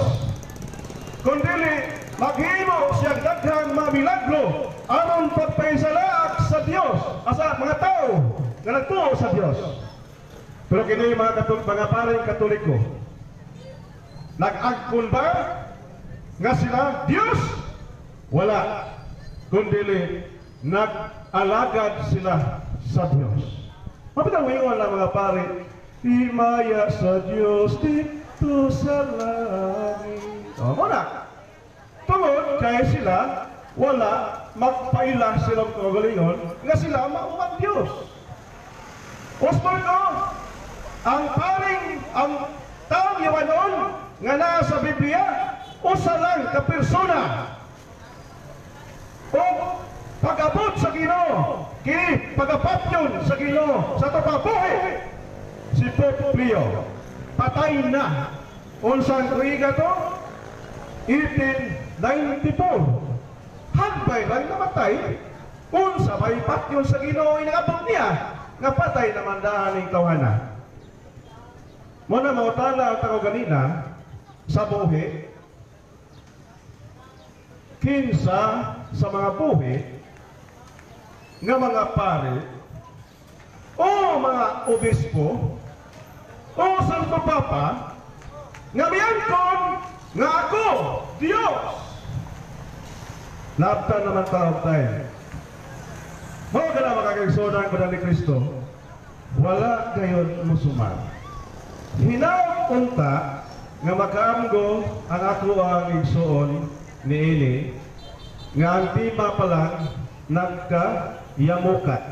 [SPEAKER 1] kundili maghimo siya daghang mga milagro aron pagpaisalaak sa Dios asa mga tao nga nagtuo sa Dios. Pero kini mga paring Katoliko, nag-angkon ba nga sila Dios? Wala, kundili nag-alagad sila sa Dios. Mapitang ingon lang mga pare, himaya sa Dios dito sa langit. O, muna. Tungod kay sila, wala magpaila silang kaugalingon nga sila mao ang Dios. Usbon ko, ang paring, ang taong yawanon nga naa sa Biblia, usa lang ka persona. O pag-abot sa Ginoo, kini pagapatyon sa Ginoo sa pabuhi, si Pope Leo patay na. Unsang tuiga to? 1894. Hagbay lang namatay. Unsa may patyon sa Ginoo inangabot niya nga patay naman daan ning tawhana. Muna mautana ang tao ganina sa buhi, kinsa sa mga buhi nga mga pare o mga obispo o Santo Papa nga miangkon nga ako Dios? Labtan naman tawag tayo. Mao ka na makakaigsuonan ko ni Kristo, wala gayon musumar. Hinaot unta Nga makaamgo ang ako ang igsuon niini nga ang tema pa lang nagkayamukat.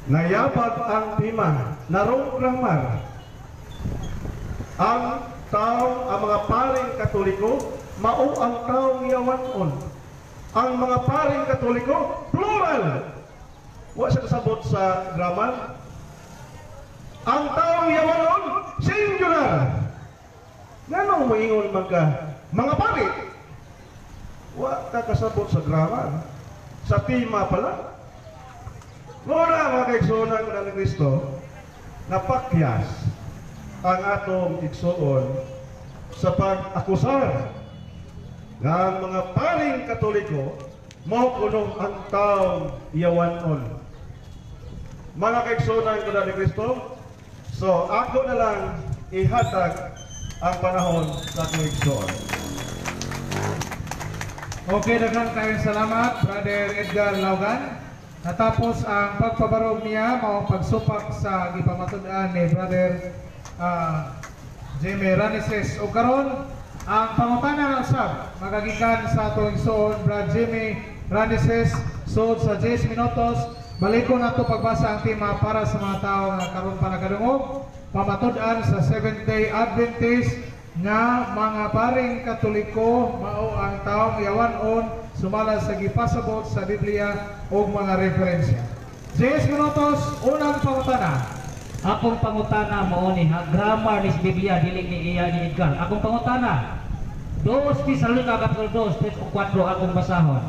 [SPEAKER 1] Nayabag ang tema, na-wrong grammar. Ang tao, ang mga paring Katoliko, mao ang taong yawanon. Ang mga paring Katoliko, plural. Wa siya kasabot sa grammar. Ang taong yawanon, singular. Nganong moingon man ka, mga pari? Wa ka kasabot sa grammar. Sa tema pala. Mura, mga kaigsuonan ko ni Kristo, napakyas ang atong igsuon sa pag-akusar nga ang mga paring Katoliko mao kuno ang taong yawanon. Mga kaigsuonan ko ni Kristo, so ako na lang ihatag ang panahon sa akong igsuon.
[SPEAKER 2] Okay, daghan kayong salamat, Brother Edgar Laugan. Natapos ang pagpabarog niya, mao pagsupak sa gipamatud-an ni Brother Jamie Ranises. O karon, ang pangutana ng usab magagikan sa atong igsoon, Brad Jimmy Ranises, sud sa 10 minutos. Balikon nato pagbasa ang tema para sa mga tao nga karon pa nakadungog. Pamatud-an sa Seventh-day Adventist nga mga paring Katoliko mao ang taong yawanon sumala sa gipasabot sa Biblia o mga referensya. 10 minutos, unang pangutana.
[SPEAKER 3] Akong pangutana mao ni ha, grammar ni sa Biblia, dili ni iya ni Edgar. Akong pangutana. 2 Tesalonica kapitulo 2, 3 ug 4 akong basahon.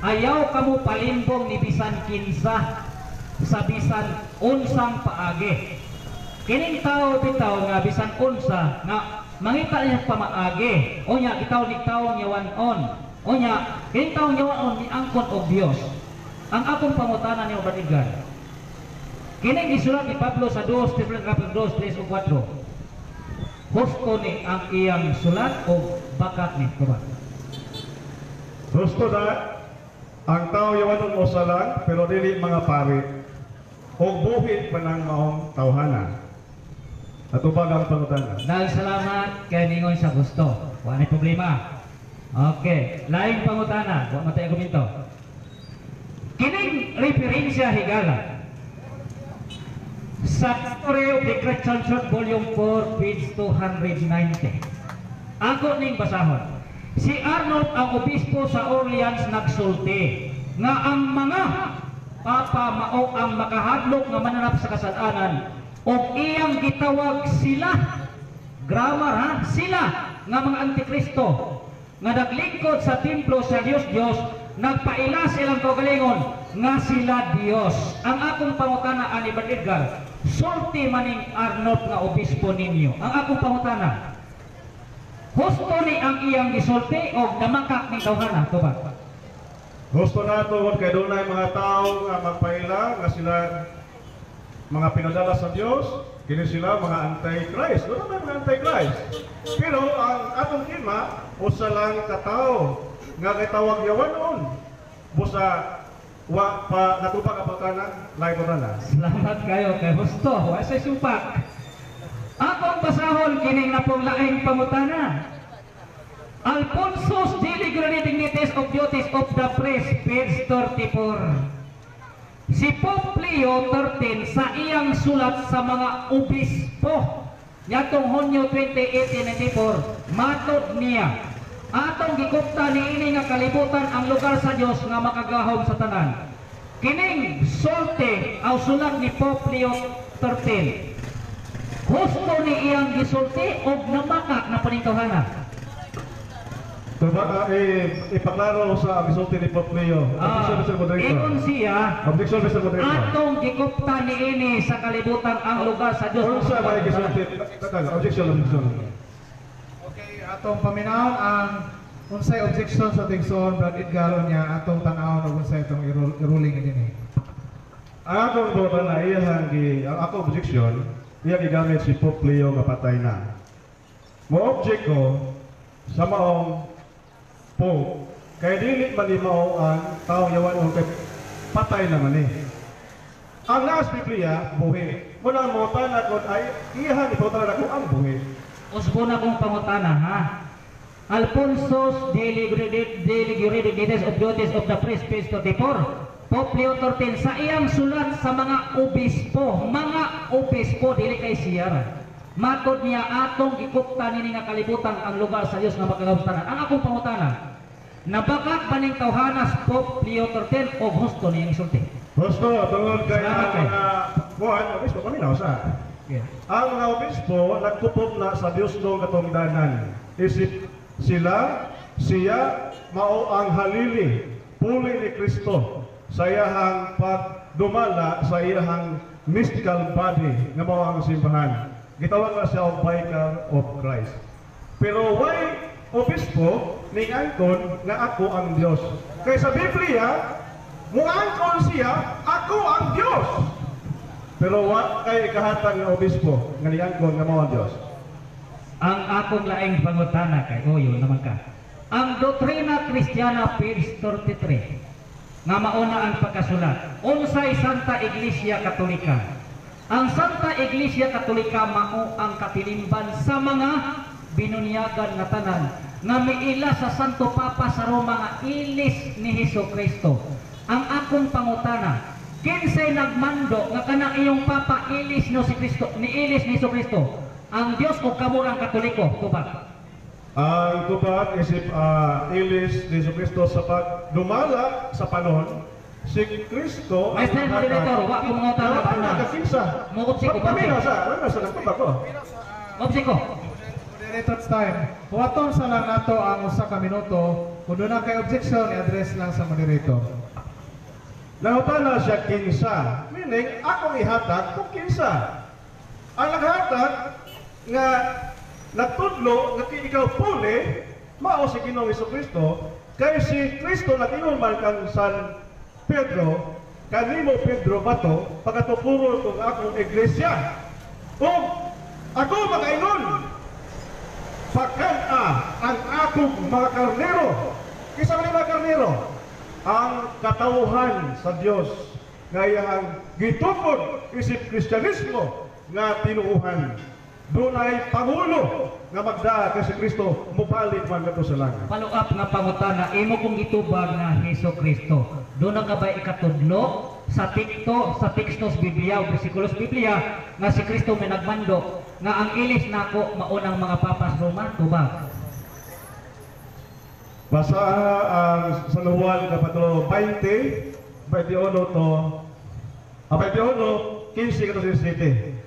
[SPEAKER 3] Ayaw kamo palimbong ni bisan kinsa sa bisan unsang paagi. Kining tao bitaw nga bisan unsa nga mangita niya pamaagi. Unya bitaw ni taong yawan-on. Unya kining taong yawan-on miangkon og Dios. Ang akong pangutana ni Brother Edgar. Kining gisulat ni Pablo sa 2 Tesalonica kapitulo 2, 3 ug 4. Husto ni ang iyang sulat o bakat ni Tubag?
[SPEAKER 1] Gusto na ang tao yawanon usa lang, pero dili mga pari. Og buhit pa ng maong tawhana. Atubag ang pangutana.
[SPEAKER 3] Dahil salamat kay ningon sa gusto. Wa nay problema. Okay, laing pangutana, wa matay argumento. Kining referensya, higala, sa History of the Christian Church, Volume 4, page 290. Ako ning basahon. Si Arnold ang obispo sa Orleans nagsulti nga ang mga papa mao ang makahadlok nga mananap sa kasalanan ug iyang gitawag sila, grammar ha, sila nga mga antikristo nga naglingkod sa templo sa Dios Dios, nagpaila sa ilang kaugalingon nga sila Dios. Ang akong pangutana ani Brad Edgar, sulti maning Arnold nga obispo ninyo. Ang akong pangutana, husto ni ang iyang gisulti o namakak ni tawhana? Tubag.
[SPEAKER 1] Gusto na tungod kay dunay mga tao nga magpaila nga sila mga pinadala sa Dios, kini sila mga anti-Christ. Doon may mga anti-Christ. Pero ang atong tema, usa lang ka tawo nga gitawag yawanon. Busa wa pa natupag ang pangutana, lahi pangutana.
[SPEAKER 3] Salamat kayo kay husto, wa say supak. Akong basahon kining napong laing pangutana. Alfonso's Daily Dignities of Duties of the Priest, page 34. Si Pope Leo XIII sa iyang sulat sa mga obispo niadtong Hunyo 20, 1894, matod niya, atong gikupta niini nga kalibutan ang lugar sa Dios nga makagahom sa tanan. Kining sulti aw sulat ni Pope Leo XIII, husto ni iyang gisulti og namakak na paningtawhana?
[SPEAKER 1] Tuba, ipaklaro sa gisulti ni Pope Leo. Objection, Mr. Moderator.
[SPEAKER 3] Ingon siya,
[SPEAKER 1] Objection, Mr. Moderator.
[SPEAKER 3] atong gikupta niini sa kalibutan ang lugar sa Dios.
[SPEAKER 1] Unsa may gisulti? Tatag, objection, objection.
[SPEAKER 2] Okay, atong paminawon ang unsay objection sa tigsoon Brad Edgar, niya atong tan-awon og unsay itong ruling dinhi.
[SPEAKER 1] Ang akong pangutana, iyang gi ang ako objection, iyang gigamit si Pope Leo nga patay na. Mo object ko sa maong Pope kay dili man ni mao ang taong yawan kay patay naman ni. Ang naas Biblia buhi. Muna mo tanan kon ay iyang ipangutana ko ang buhi.
[SPEAKER 3] Usbon akong pangutana, ha. Alfonso's Daily Details of Duties of the Priest, page 34. Pope Leo XIII sa iyang sulat sa mga obispo, dili kay siyara. Matod niya, atong gikupta nini nga kalibutan ang lugar sa Dios nga makagawos tanan. Ang akong pangutana, nabakak ba ning tawhanas Pope Leo XIII o husto niyang isulti?
[SPEAKER 1] Husto, tungod kay
[SPEAKER 3] Salamat
[SPEAKER 1] ang
[SPEAKER 3] kay.
[SPEAKER 1] mga kuan, obispo paminaw sa. Ang mga obispo nagkupop na sa Dios nung katungdanan. Isip sila, siya mao ang halili, puli ni Kristo sa iyahang pagdumala sa iyahang mystical body nga mao ang simbahan. Gitawag na siya og Vicar of Christ. Pero why obispo ning angkon nga ako ang Dios? Kay sa Biblia, muangkon siya, ako ang Dios. Pero wa kay kahatag nga obispo nga niangkon nga mao ang Dios.
[SPEAKER 3] Ang akong laing pangutana kay Oyo naman ka. Ang Doctrina Christiana, page 33, nga mauna ang pagkasulat. Unsay Santa Iglesia Katolika? Ang Santa Iglesia Katolika mao ang katilingban sa mga binunyagan nga tanan nga miila sa Santo Papa sa Roma nga ilis ni Hesus Kristo. Ang akong pangutana, kinsay nagmando nga kanang iyong papa ilis no si Kristo, ni ilis ni Hesus Kristo? Ang Dios o kamurang Katoliko? Tubag.
[SPEAKER 1] Ang tubag isip ilis ni Kristo sa pagdumala sa panon, si Kristo ang
[SPEAKER 3] Maestro Moderator, wa ko mga tao
[SPEAKER 1] Wala
[SPEAKER 3] na.
[SPEAKER 1] kakinsa.
[SPEAKER 3] Muutsi ko,
[SPEAKER 1] Paminaw sa, wala sa nagtubag ko.
[SPEAKER 3] Mobsi ko.
[SPEAKER 2] Moderator's time. Huwaton sa lang nato ang 1 ka minuto. Kung doon na kay objection, i-address lang sa moderator.
[SPEAKER 1] Nangutana siya kinsa. Meaning, akong ihatag kung kinsa. Ang naghatag nga nagtudlo nga kay ikaw puli, mao si Ginoong Kristo, kay si Kristo nag-ingon man kang San Pedro, "Kanimo Pedro bato pagatukuron kong akong iglesia." Ug ako makaingon, "Pakan-a ang akong mga karnero." Kinsa man mga karnero? Ang katawhan sa Dios nga iyang gitukod isip Kristyanismo nga tinuuhan. Dunay pangulo nga magdaa kay si Kristo mobalik man ngadto sa langit.
[SPEAKER 3] Follow up nga pangutana, imo kong gitubag nga Hesus Kristo. Doon na ka ba ikatudlo sa teksto sa Biblia o bersikulo sa Biblia nga si Kristo may nagmando nga ang ilis nako maunang mga papas Roma? Tubag.
[SPEAKER 1] Basa ang San Juan Kapitulo 20, 21 to 21, 15 to 17.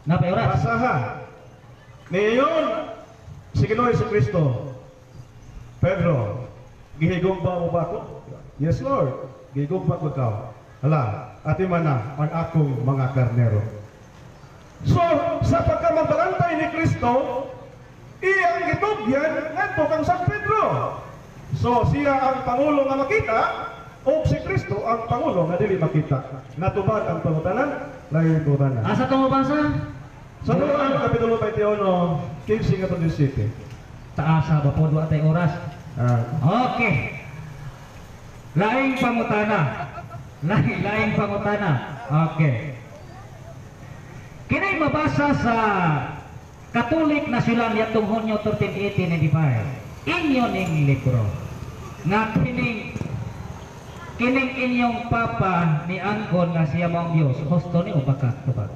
[SPEAKER 3] Napay oras.
[SPEAKER 1] Basaha. Niyon, si Ginoo Hesus Kristo, "Pedro, gihigugma mo ba ako?" "Yes, Lord, gihigugma ko ikaw." "Hala, atimana ang akong mga karnero." So, sa pagkamagbalantay ni Kristo, iyang gitugyan ngadto kang San Pedro. So, siya ang pangulo nga makita, o si Kristo ang pangulo nga dili makita. Natubag ang pangutana, lahi pangutana.
[SPEAKER 3] Asa to mabasa?
[SPEAKER 1] Sa Juan Kapitulo 21, 15 ngadto 17.
[SPEAKER 3] Taasa ba po, wa tay oras.
[SPEAKER 1] Ah.
[SPEAKER 3] Okay. Laing pangutana. Laing pangutana. Okay. Kinay mabasa sa Catholic National yatong Hunyo 13, 1895. Inyo ning libro. Nga kining kining inyong papa ni angkon nga siya mao ang Dios. Husto ni o baka tubag?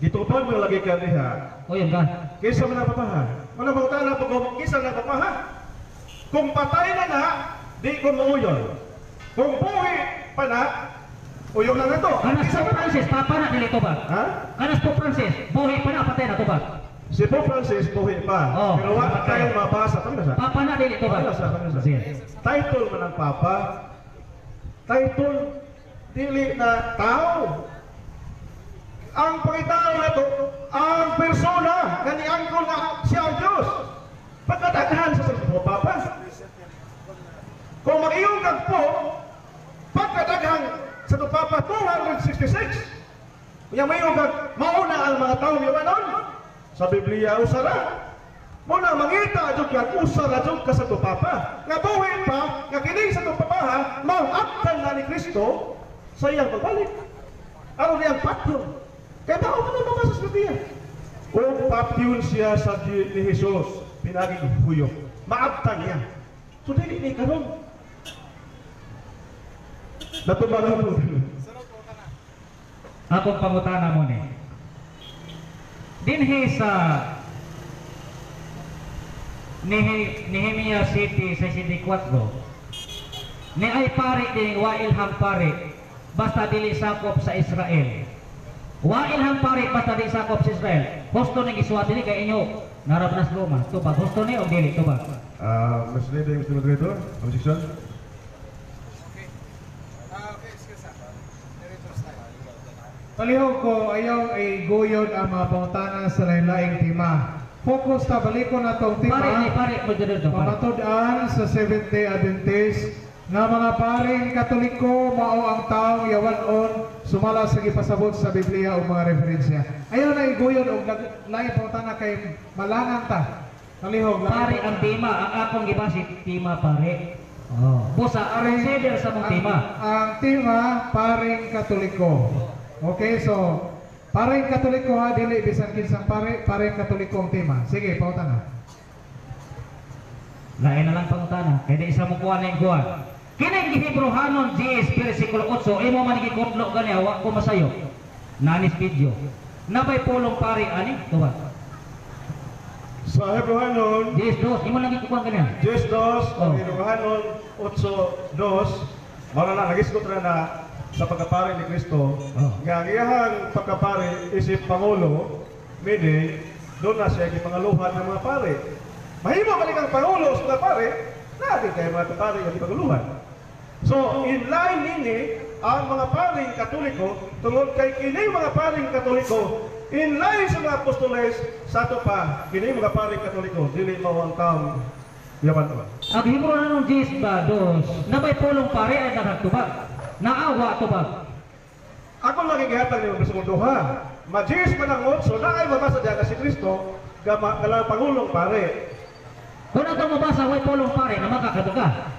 [SPEAKER 1] Gitupad mo lagi ka diha.
[SPEAKER 3] O yun ka.
[SPEAKER 1] Kinsa man ang papaha? Wala pangutana po kung kinsa na papaha. Kung patay na na, di ko mauyon. Kung buhi pa na, uyon na na to.
[SPEAKER 3] Kanas
[SPEAKER 1] Kinsa
[SPEAKER 3] Pope
[SPEAKER 1] man na?
[SPEAKER 3] Francis, papa na dili tubag?
[SPEAKER 1] Ha?
[SPEAKER 3] Kanas Pope Francis, buhi pa na, patay na, tubag?
[SPEAKER 1] Si Pope Francis buhi pa.
[SPEAKER 3] Oh.
[SPEAKER 1] Pero wa tayong mabasa. Kami na sa.
[SPEAKER 3] Papa na dili tubag?
[SPEAKER 1] Kami na sa. Kami na sa.
[SPEAKER 3] Sige.
[SPEAKER 1] Title man ang papa. Title dili na tao. Ang pangitao na to, ang persona nga niangkon nga siya ang Diyos. Pagkadaghan sa sa papa. Kung mag-iyong kag po, pagkadaghan sa to papa 266. Unya mayon kag mauna ang mga tao miwanon. Sa Biblia usara. Muna mangita jud ka usa ra jud ka sa to papa. Nga buhi pa nga kini sa to papaha mao abtan na ni Kristo sa iyang pagbalik. Aron niyang patyon. Kay mao man ang mabasa sa Biblia. O patyon siya sa ni Jesus pinaging huyok. Maabtan niya. So dili ni karon. Natubangan po.
[SPEAKER 3] Akong pangutana mo ni. Dinhi sa Nehemia City sa 64, ni ay pari din wa ilham pari basta dili sakop sa Israel. Wa ilham pari basta dili sakop sa Israel. Husto ning gisuwat ni kay inyo narab nas Roma. Tubag, husto ni o dili tubag?
[SPEAKER 1] Mr. Leader, Mr. Moderator, objection.
[SPEAKER 2] Okay, excuse. Palihog ko, ayaw ay guyod ang mga pangutana sa lain-laing tema. Focus ta, balikon na tong tema.
[SPEAKER 3] Pare ni pare, moderator, pare.
[SPEAKER 2] Pamatud-an sa Seventh-day Adventist nga mga paring Katoliko mao ang taong yawan-on sumala sa gipasabot sa Biblia o mga referensya. Ayaw na iguyod og laing pangutana kay malangan ta. Palihog, laing
[SPEAKER 3] Pare ang tema, ang akong gibasi tema pare. Oh. Busa consider sa mong tema.
[SPEAKER 2] Ang tema, paring Katoliko. Okay, so paring Katoliko ha, dili bisan kinsang pare, paring Katoliko ang tema. Sige, pangutana.
[SPEAKER 3] Lain na lang pangutana. Kaya di isa mo kuha na yung kuha. Kining Gihebrohanon 10, versikulo 8, imo man gikutlo gani, wa ko masayo. Nanis video. Nabay pulong pare ani, tuba.
[SPEAKER 1] Sa Hebrehanon,
[SPEAKER 3] 10:2, imo lang gikukuha gani.
[SPEAKER 1] 10:2,
[SPEAKER 3] Oh.
[SPEAKER 1] ang Hebrehanon 8:2, mao na nagisgot na na sa pagkapare ni Kristo,
[SPEAKER 3] Oh.
[SPEAKER 1] nga ang iyahang pagkapare isip pangulo, meaning doon na siya gipangaluhan ng mga pare. Mahimo balik ang pangulo sa mga pare, natin kay mga pare nga gipanguluhan. So, in line nini ang mga paring Katoliko tungod kay kini mga paring Katoliko in line sa mga apostoles sa ato pa kini mga paring Katoliko dili mao ang taong yaman naman.
[SPEAKER 3] Ang Hebrehanon 10 ba 2, nabay pulong pare ay nakatubag. Naawa tubag.
[SPEAKER 1] Ako lang gihatag nimo bersikulo 2. Majis man ang 8 na ay mabasa diha ka si Kristo gama kalang pangulong pare.
[SPEAKER 3] Kung ato mabasa way pulong pare na makakabuka.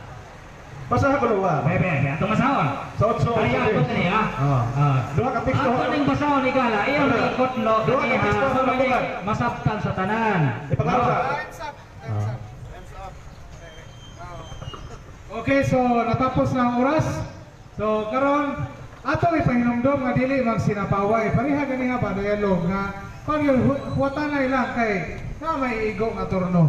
[SPEAKER 1] Basahan ko luwa.
[SPEAKER 3] Bebe, be, atong masahon.
[SPEAKER 1] Sa 8.
[SPEAKER 3] Kaya ako kani ha.
[SPEAKER 1] Ah.
[SPEAKER 3] Ah.
[SPEAKER 1] Duha ka teksto.
[SPEAKER 3] Ako ning basahon ni Gala, iyon
[SPEAKER 1] Duha.
[SPEAKER 3] ikotlo
[SPEAKER 1] Duha ka
[SPEAKER 3] kaniha
[SPEAKER 1] teksto
[SPEAKER 3] so
[SPEAKER 1] sa
[SPEAKER 3] mali
[SPEAKER 1] natugan.
[SPEAKER 3] masabtan sa tanan.
[SPEAKER 1] Ipangasa.
[SPEAKER 4] Time's up. Time's up. Time's up.
[SPEAKER 2] Okay, so natapos na ang oras. So karon ato ipahinumdom nga dili magsinapaway. Pareha ganiha ba dialogue nga pag huwatan na ilang kay na may igo nga turno.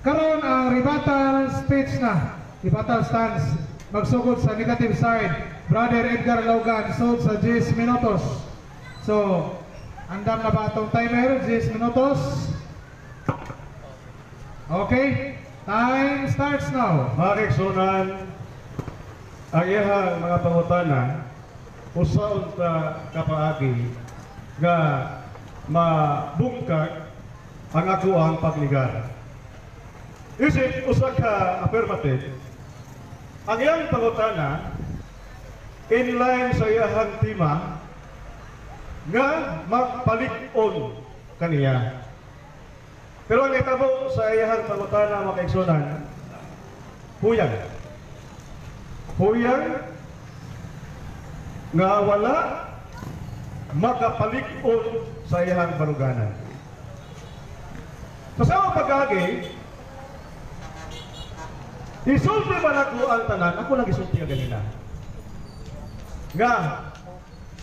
[SPEAKER 2] Karon ang rebuttal speech na, rebuttal stance magsugod sa negative side. Brother Edgar Logan sud sa 10 minutos. So, andam na ba atong timer? 10 minutos. Okay, time starts now.
[SPEAKER 1] Mga kaigsunan, ang iyahang mga pangutana, usa unta kapaagi nga mabungkag ang akoang pagligar. Isip usa ka affirmative, ang iyang pangutana in line sa iyahang tema nga magpalig-on kaniya. Pero ang nahitabo sa iyahang pangutana, mga kaigsunan, huyang. Huyang nga wala makapalig-on sa iyahang baruganan. Sa samang pag-agi, isulti man ako ang tanan, ako lang isulti ang ganina. Nga,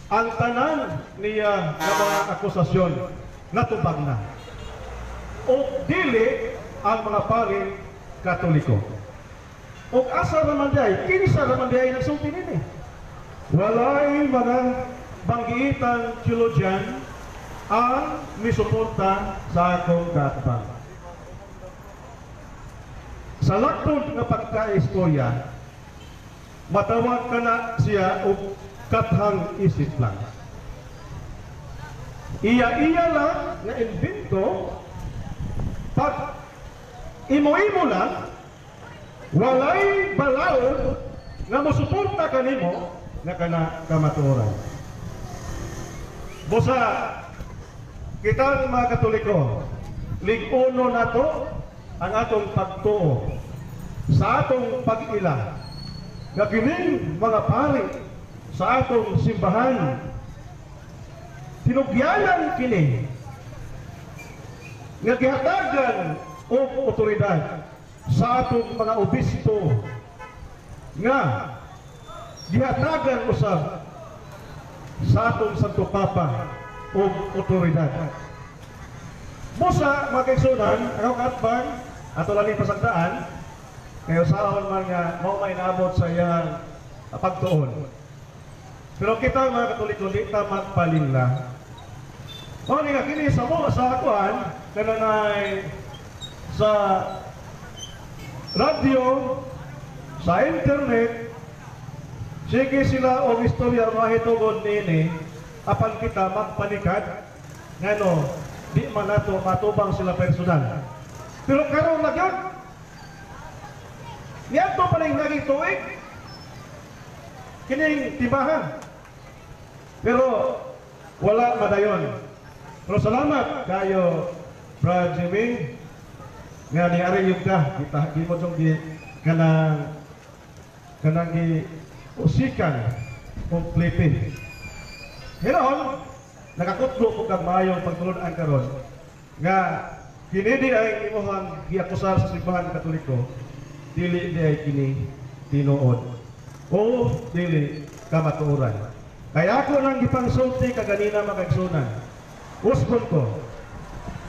[SPEAKER 1] ang tanan niya nga mga akusasyon natubag na. O dili ang mga paring Katoliko. O asa raman diay, kinsa raman diay nagsulti nini. Walay mga banggiitang theologian ang misuporta sa akong kaatbang. Sa laktod nga pagkaistorya, matawag ka na siya og kathang isip lang. Iya-iya lang nga imbento, pag imo-imo lang, walay balaod nga mosuporta kanimo nga kana kamatuoran. Busa, kitang mga Katoliko, lig-uno nato ang atong pagtuo sa atong pag-ila nga kining mga pari sa atong simbahan tinugyanan kini. Nga gihatagan og otoridad sa atong mga obispo nga gihatagan usab sa atong Santo Papa og otoridad. Busa, mga kaigsunan, ako kaatbang, ato lang pasagdaan, kay usaon man nga mao may naabot sa iyang pagtuon. Pero kita mga Katoliko, di ta magpalinla. Mao ni nga kini sa mo sa akuan kananay sa radyo, sa internet, sige sila og istorya mahitungod niini, apan kita magpanikad ngano di man nato matubang sila personal. Pero karon na gyud niadto pa ning naging tuig kining tibahan. Pero wala madayon. Pero salamat kayo, Brad Jimmy, nga niari yung ka, kita di mo jong gi kanang kanang gi usikan complete. Hinon, nakakutlo ko kag maayong pagtulon-an karon nga kini di ay imuhang giakusar sa simbahan Katoliko, dili di ay kini tinuod o dili kamatuoran. Kaya ako nang gipangsulti kaganina, mga kaigsunan. Usbon ko,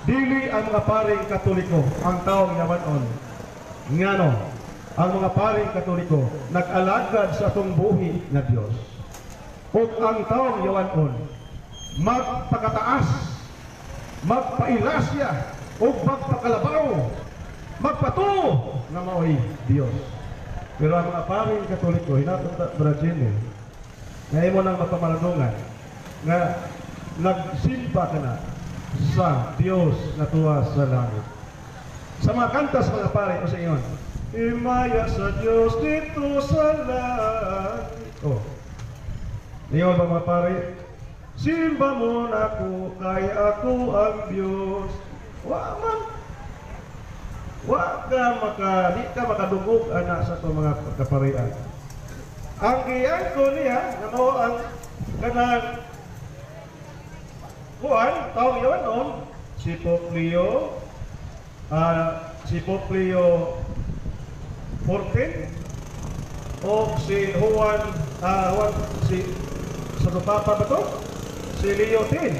[SPEAKER 1] dili ang mga paring Katoliko ang taong yawanon. Ngano, ang mga paring Katoliko nag-alagad sa atong buhi nga Dios. Ug ang taong yawanon magpakataas, magpailasya, ug magpakalabaw, magpatuo nga mao'y Dios. Pero ang mga paring Katoliko, hinatong ta, Brad Jimmy, nga imo nang mapamalandungan nga nagsimba ka na sa Dios na tuwa sa langit. Sa mga kanta sa mga pare, o sa ingon, "Himaya sa Dios dito sa langit." Oh. Niyon ba mga pare? "Simba mo nako kay ako ang Dios." Wa man. Wa ka maka, di ka makadungog ana sa itong mga kaparian. Ang giyangko niya, nga mao ang kanang kuan, taong yawanon, si Pope Leo, si Pope Leo 14, o si Juan, Juan, si sa Papa ba to? Si Leo 10.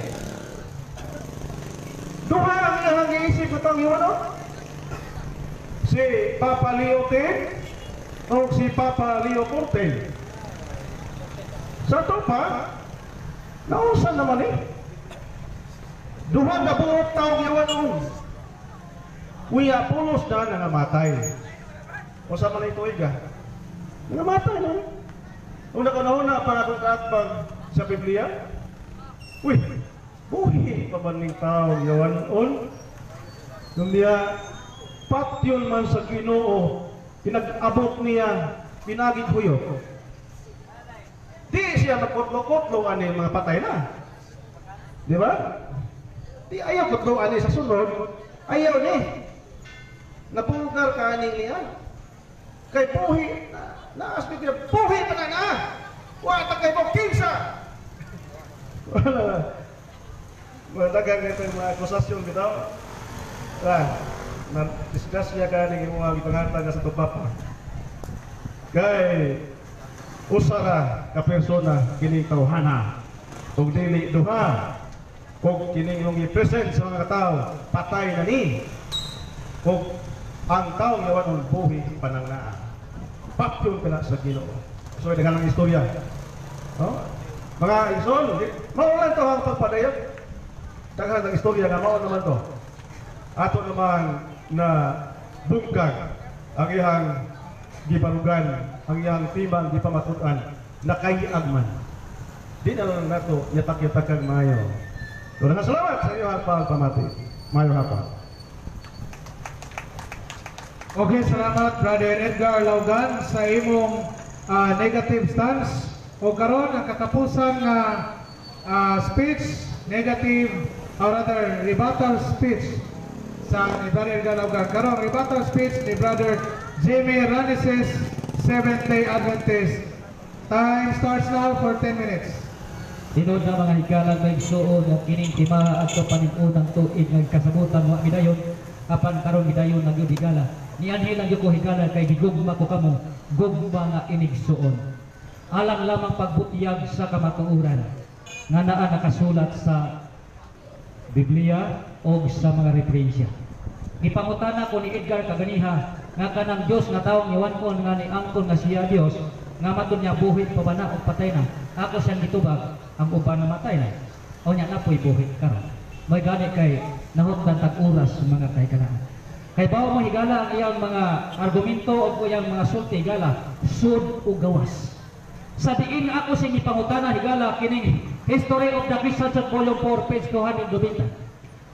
[SPEAKER 1] Duha ang iyang giisip itong yawanon. Si Papa Leo 10 o si Papa Leo 14. Sa ito pa, nausan naman eh. Duha na buot taong yawanon. Uya, pulos na nangamatay. O sa man ito iga? Nangamatay na. Una ko na para akong kaatbang sa Biblia. Uy, buhi pa ba ning taong yawanon? Nung niya, patyon man sa Ginoo, pinag-abot niya, pinagig huyo. Di siya magkutlo-kutlo ani mga patay na. Di ba? Di ayaw kutlo ani sa sunod, ayaw ni. Napugar ka ani niya. Kay buhi, naas ni buhi pa na na. Wa ta kay mo kinsa. Wala. Madagang ito yung mga akusasyon bitaw. Ah, na disgrasya ka ni imong gipangatag sa Papa. Kay usa ka ka persona kining tawhana ug dili duha, ug kining imong i-present sa mga tao patay na ni, ug ang taong yawanon buhi panang naa. Patyon ka na sa Ginoo. So daghan ang istorya. No? Mga igsoon, mao lang to ang pagpadayag. Daghan ang istorya nga mao naman to. Ato naman na bungkag ang iyang gibarugan, ang iyang timang gipamatud-an, nakayag man. Di na lang nato yatak-yatakag maayo. So, salamat sa iyong pagpamati. Maayong hapon.
[SPEAKER 2] Okay, salamat Brother Edgar Laugan sa imong negative stance. O karon ang katapusan nga speech, negative or rather rebuttal speech sa ni Brother Edgar Laugan. Karon rebuttal speech ni Brother Jimmy Ranises, Seventh-day Adventist. Time starts now for 10 minutes.
[SPEAKER 3] Tinuod na, mga higala, mga igsuon, nga kining timaha adto panig-unang tuig nga kasabutan wa midayon, apan karon midayon na gyud, higala. Nianhi lang gyud ko, higala, kay gigugma ko kamo, gugma nga inigsuon. Alang lamang pagbutyag sa kamatuoran nga naa nakasulat sa Biblia o sa mga referensya. Gipangutana ko ni Edgar kaganiha nga kanang Dios nga tawong yawan-on nga ni angkon nga siya Dios, nga matud niya buhi pa ba na o patay na? Ako siyang gitubag, ang uban namatay na. O nya napoy buhi karon. May gani kay nahutdan tag oras, mga kahigalaan. Kay bawo mo, higala, ang iyang mga argumento o iyang mga sulti, higala, sud o gawas. Sa diin ako siyang ipangutana, higala, kining History of the Christian Church, Volume 4, page 290.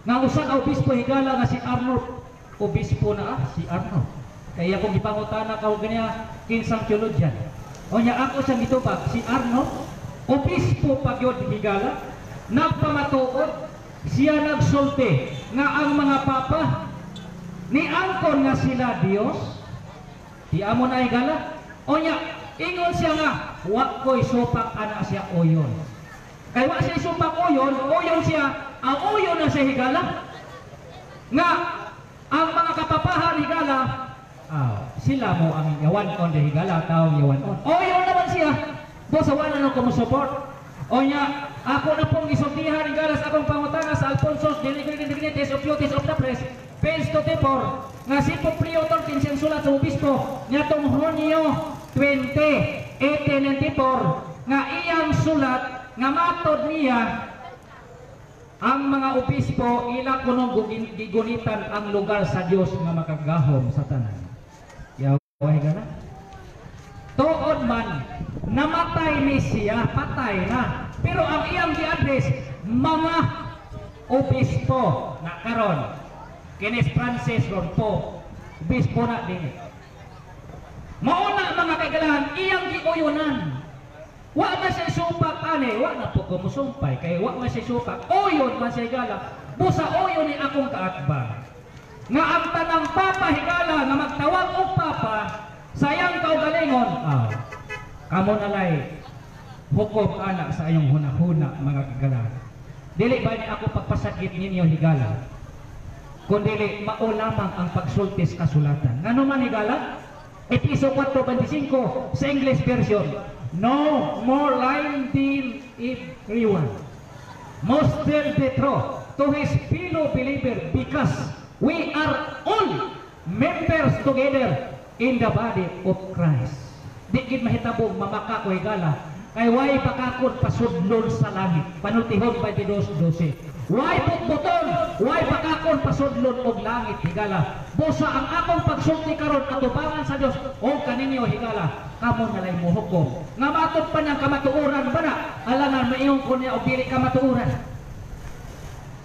[SPEAKER 3] Nga usa ka obispo, higala, nga si Arnold, obispo na si Arnold. Kaya akong gipangutana ka ganiya kinsang theologian. O nya ako siyang gitubag, si Arnold, obispo pa gyud, higala, nagpamatuod siya, nagsulti nga ang mga papa ni angkon nga sila Dios. Di amo na, higala. O nya ingon siya nga wa ko'y supak ana siya oyon. Kay wa siya supak oyon, oyon siya, ang oyon na siya, higala. Nga ang mga kapapahan, higala, sila mo ang yawan on de, higala, taong yawan on. Oyon naman siya. Bosa wala na ko mo support. O nya ako na pong gisultihan, higala, sa akong pangutana sa Alfonso's Delegated Dignities of Duties of the Press, page 24, nga si Pope Leo XIII siyang sulat sa obispo niadtong Hunyo 20, 1894, nga iyang sulat nga matod niya ang mga obispo ila kunong gigunitan ang lugar sa Dios nga makagahom sa tanan. Yawa, higala. Tuod man, namatay ni siya, patay na. Pero ang iyang gi-address, mga obispo na karon. Kinis Francis ron po, obispo na din. Mauna, mga kaigalan, iyang giuyonan. Wa man siya supak ani, wa na po ko musumpay kay wa man siya supak. Uyon man siya, higala. Busa uyon ni akong kaatbang. Nga ang tanang papa, higala, nga magtawag og papa sa iyang kaugalingon, kamo nalay hukom ana sa iyong hunahuna, mga kigala. Dili ba ni ako pagpasakit ninyo, higala? Kundi mao lamang ang pagsulti sa kasulatan. Ngano man, higala? Episo 4:25 sa English version, "No more blinding everyone. Must tell the truth to his fellow believer because we are all members together in the body of Christ." Di gid mahitabo mamaka ko, higala. Kay way bakakon pasudlon sa langit. Panultihon 22:12. Way butbuton, way bakakon pasudlon og langit, higala. Busa ang akong pagsulti karon atubangan sa Dios o kaninyo, higala. Kamo nalay mohukom. Nga matod pa niyang kamatuoran ba na? Alangan maingon ko niya og dili kamatuoran.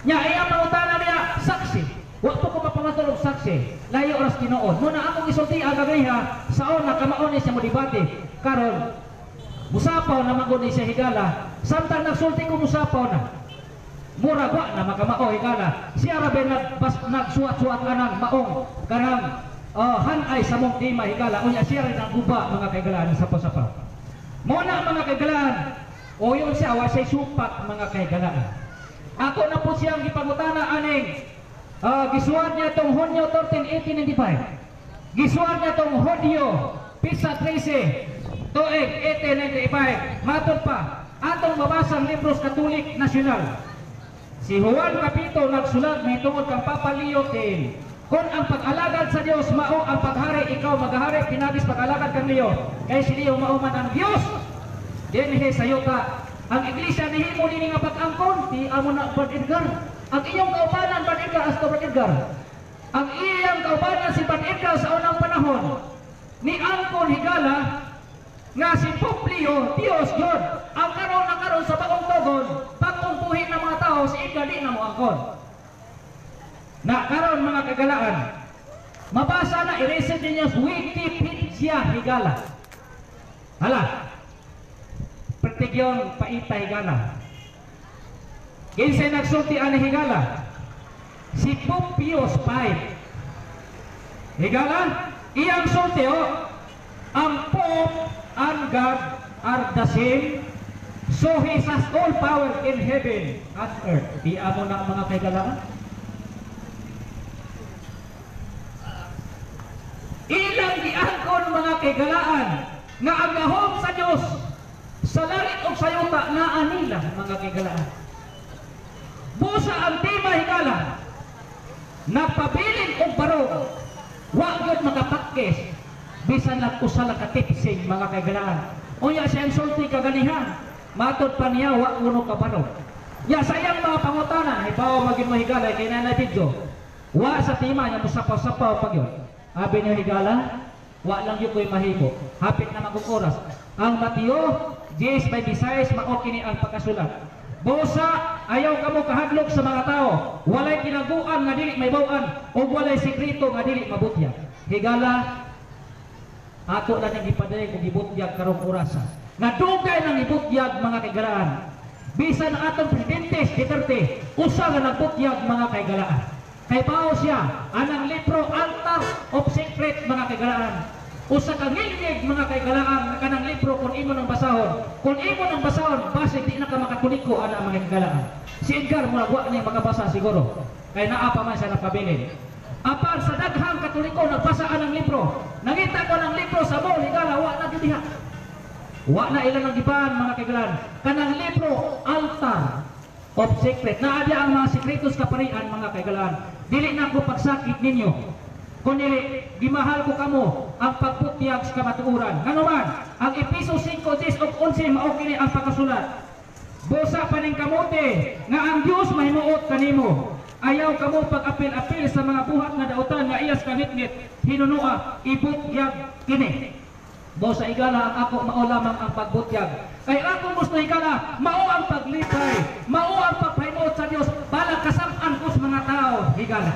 [SPEAKER 3] Nya iya pangutana niya saksi. Wa po ko mapangatulog saksi. Layo oras Ginoo. Muna akong isulti ang gagayha sa una kamaon ni siya mo debate. Karon musapaw na man gud ni siya, higala. Samtang nagsulti ko, musapaw na. Mura wa na makamao, higala. Siya ra ba nagsuwat-suwat anang maong kanang hanay sa mong tima, higala. Unya siya rin ang guba, mga kaigalaan, sa sapaw. Muna, mga kaigalaan, o yun siya, wa siya'y supak, mga kaigalaan. Ako na po siyang gipangutana aning gisuwat niya itong Hunyo 13, 1895. Gisuwat niya itong Hunyo, Pisa 13, tuig 1895. Matod pa, atong mabasang Libros Katolik Nasyonal. Si Juan Capito nagsulat may tungod kang Papa Leo X. Kung ang pag-alagad sa Dios mao ang paghari, ikaw maghari pinagis pag-alagad kang Leo. Kay si Leo mao man ang Dios dinhi sa yuta. Ang iglesia nihimo nini nga pag-angkon, di amo na, Brad Edgar. Ang iyong kaubanan, Brad Edgar, asto Brad Edgar. Ang iyang kaubanan si Brad Edgar sa unang panahon ni angkon, higala, nga si Pope Leo, Dios gyud. Ang karon na karon sa bagong tugon, bagong buhi ng mga tao, si Edgar di na mo angkon. Na karon, mga kagalaan, mabasa na i-research ninyo sa Wikipedia, higala. Hala. Pertigyon paita, higala. Kinsay nagsulti ani, higala? Si Pope Pius V. Higala, iyang sulti oh, ang Pope and God are the same So He has all power in heaven and earth. Di amo na mga kaigalaan. Ilang giangkon mga kaigalaan nga ang gahom sa Dios sa langit ug sa yuta naa nila mga kaigalaan. Busa ang tema higala nagpabilin og barog, wa gyud makapatkes bisan lang usa lang ka tipsing mga kaigalaan. Unya siya ang sulti kaganihan, matod pa niya wa kuno ka barog. Ya sa iyang mga pangutana, hibaw magin mo higala kay nanay video. Wa sa tema nya mosapaw-sapaw pag yun. Abi niyo higala, wa lang yun ko'y mahimo. Hapit na magong oras. Ang Mateo 10:26 mao kini ang pagkasulat. Busa ayaw kamo kahadlok sa mga tao. Walay kinaguan nga dili maybaw-an ug walay sekreto nga dili mabutyag. Higala, ato lang ang gipadayag ug gibutyag karong orasa. Nga dugay nang ibutyag mga kaigalaan. Bisan atong presidente Duterte, usa nga nagbutyag mga kaigalaan. Kay bao siya anang libro Altar of Secret mga kaigalaan. Usa ka ngilngig mga kaigalaan nga kanang libro kung imo nang basahon. Kung imo nang basahon, basig di na ka makatoliko ana mga kaigalaan. Si Edgar murag wa niya makabasa siguro. Kay naa pa man siya napabilin. Apan sa daghang Katoliko nagbasa anang libro. Nangita ko ng libro sa mall higala wa na gyud diha. Wa na ilang ang gibaan mga kaigalaan. Kanang libro Altar of Secret. Naa diha ang mga sekretos kaparian mga kaigalaan. Dili na ko pagsakit ninyo. Kun dili gimahal ko kamo ang pagbutyag sa kamatuoran. Ngano man ang Epeso 5:10 ug 11 mao kini ang pagkasulat. Busa paning kamote nga ang Dios mahimuot kanimo. Ayaw kamo pag-apil-apil sa mga buhat nga dautan nga iyas kanitnit hinunoa ibutyag kini. Busa igala ang ako mao lamang ang pagbutyag. Kay akong gusto higala mao ang paglipay, mao ang pagpahimuot sa Dios balag kasam-an ko sa mga tao higala.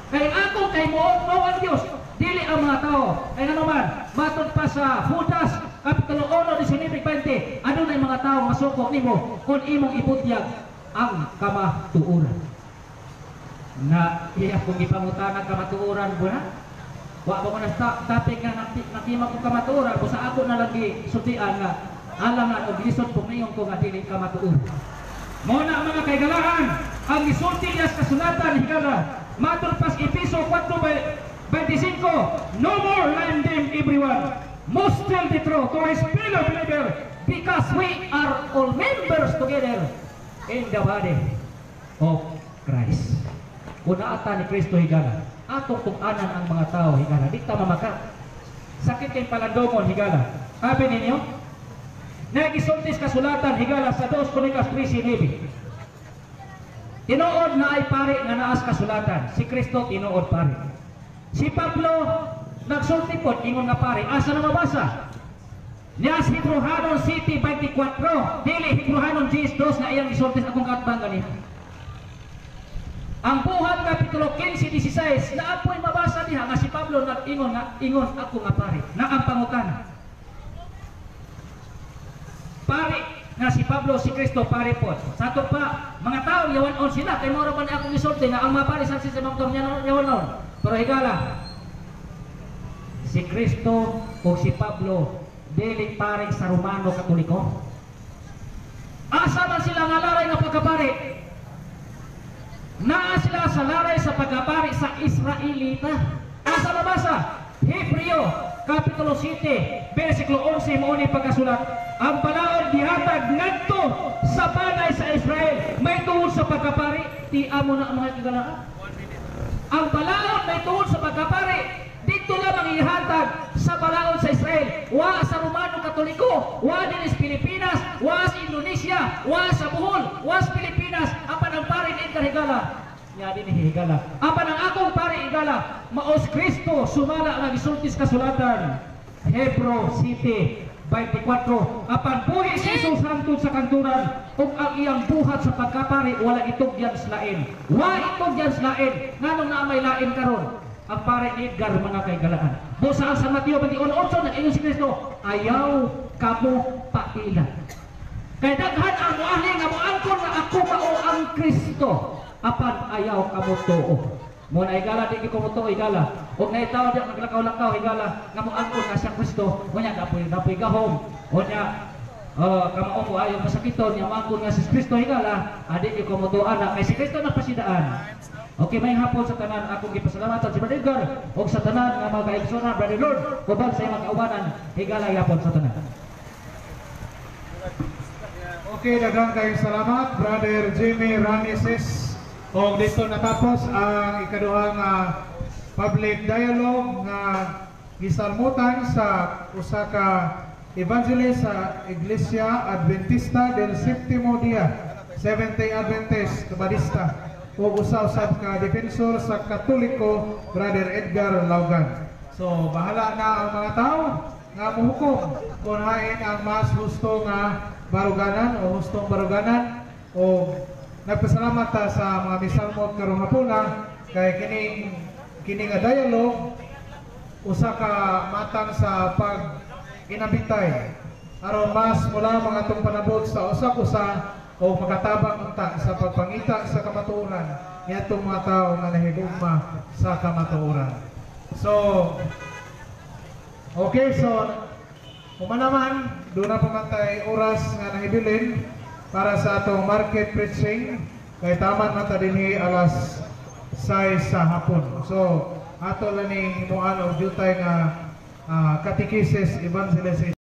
[SPEAKER 3] Kay akong kahimuot mao ang Dios, dili ang mga tao. Kay ngano man matod pa sa Judas kapitulo 1:19-20, adunay mga tao masuko nimo kung imong ibutyag ang kamatuoran. Na iya kung gipangutana kamatuoran buna, wa ba ko na topic nga nakima ko kamatuoran, busa ako na lang gisultian nga alam na og lisod pug ningon ko nga dili kamatuoran. Mao na mga kaigalaan ang gisulti niya sa kasulatan higala matod pas Epeso 4:25, no more lying them everyone must tell the truth to his fellow believer because we are all members together in the body of Christ. Kung naata ni Kristo higala, atong tug-anan ang mga tao higala, di ta mamaka. Sakit kay palandongon higala. Abi ninyo, nagisultis kasulatan higala sa 2 Kronikas 13:9. Tinuod na ay pare nga naas kasulatan, si Kristo tinuod pare. Si Pablo nagsulti pod ingon nga pare, asa na mabasa? Niya sa Hebrehanon 7:24, dili Hebrehanon 10:2 nga iyang gisulti sa akong katbang ganito. Ang buhat kapitulo 15:16 na apoy mabasa diha nga si Pablo nag-ingon nga ingon ako nga pare, na ang pangutana. Pare nga si Pablo si Kristo pare pod. Sa ato pa mga tao yawan-on sila kay mao ra man akong gisulti nga ang mga pare sa sistema yawan-on. Pero higala si Kristo o si Pablo dili pare sa Romano Katoliko. Asa man sila nga laray nga pagkapare? Naa sila sa laray sa pagkapari sa Israelita. Asa mabasa? Hebreo kapitulo 7 versikulo 11 mao ni pagkasulat. Ang balaod gihatag ngadto sa banay sa Israel may tuod sa pagkapari, ti amo na ang mga kagalaan. Ang balaod may tuod sa pagkapari dito lamang ihatag sa balaod sa Israel. Wa sa Romano Katoliko, wa din sa Pilipinas, wa sa Indonesia, wa sa Bohol, wa sa Pilipinas. Apan ang pare ni Edgar higala, nya din higala. Apan ang akong pare higala, maos Kristo sumala nga gisulti sa kasulatan. Hebreo 7:24. Apan buhi si Jesus hangtod sa kanturan ug ang iyang buhat sa pagkapari wala itugyan sa lain. Wa itugyan sa lain. Nganong naa may lain karon? Ang pare ni Edgar mga kaigalaan. Busa ang San Mateo 21:8 nag-ingon si Kristo, ayaw kamo paila. Kay daghan ang moahli nga moangkon nga ako mao ang Kristo, apan ayaw kamo tuo. Mo na higala di ko mo tuo higala. Og naitaw di naglakaw-lakaw higala nga moangkon nga siya Kristo, unya dapoy gahom. Unya Kamao ko ayong pasakiton nga moangkon nga si Kristo higala, adi gyud ko motuo ana kay si Kristo nagpasidaan. Okay, may hapon sa tanan. Akong gipasalamatan si Brother Edgar ug sa tanan nga mga kaigsoona, Brother Lord, uban sa imong kaubanan. Higala yapon sa tanan.
[SPEAKER 2] Okay, daghang kayong salamat, Brother Jimmy Ramises. O dito natapos ang ikaduhang public dialogue nga gisalmutan sa usa ka evangelist sa Iglesia Adventista del Séptimo Día, Seventh-day Adventist, Kabadista, ug usa usab ka defensor sa Katoliko, Brother Edgar Laugan. So, bahala na ang mga tao nga mohukom kung hain ang mas husto nga baruganan o hustong baruganan, o nagpasalamat ta sa mga misalmot karong hapuna kay kining kini nga dialogue usa ka matang sa pag inabitay aron mas mula mga atong panabot sa usa-usa o makatabang unta sa pagpangita sa kamatuoran niadtong mga tawo nga nahigugma sa kamatuoran. So okay, so human naman, doon na pamantay oras nga nahibilin para sa atong market preaching kay taman man ta dinhi alas 6 sa hapon. So, ato lang ning himuan og jutay nga catechesis evangelization.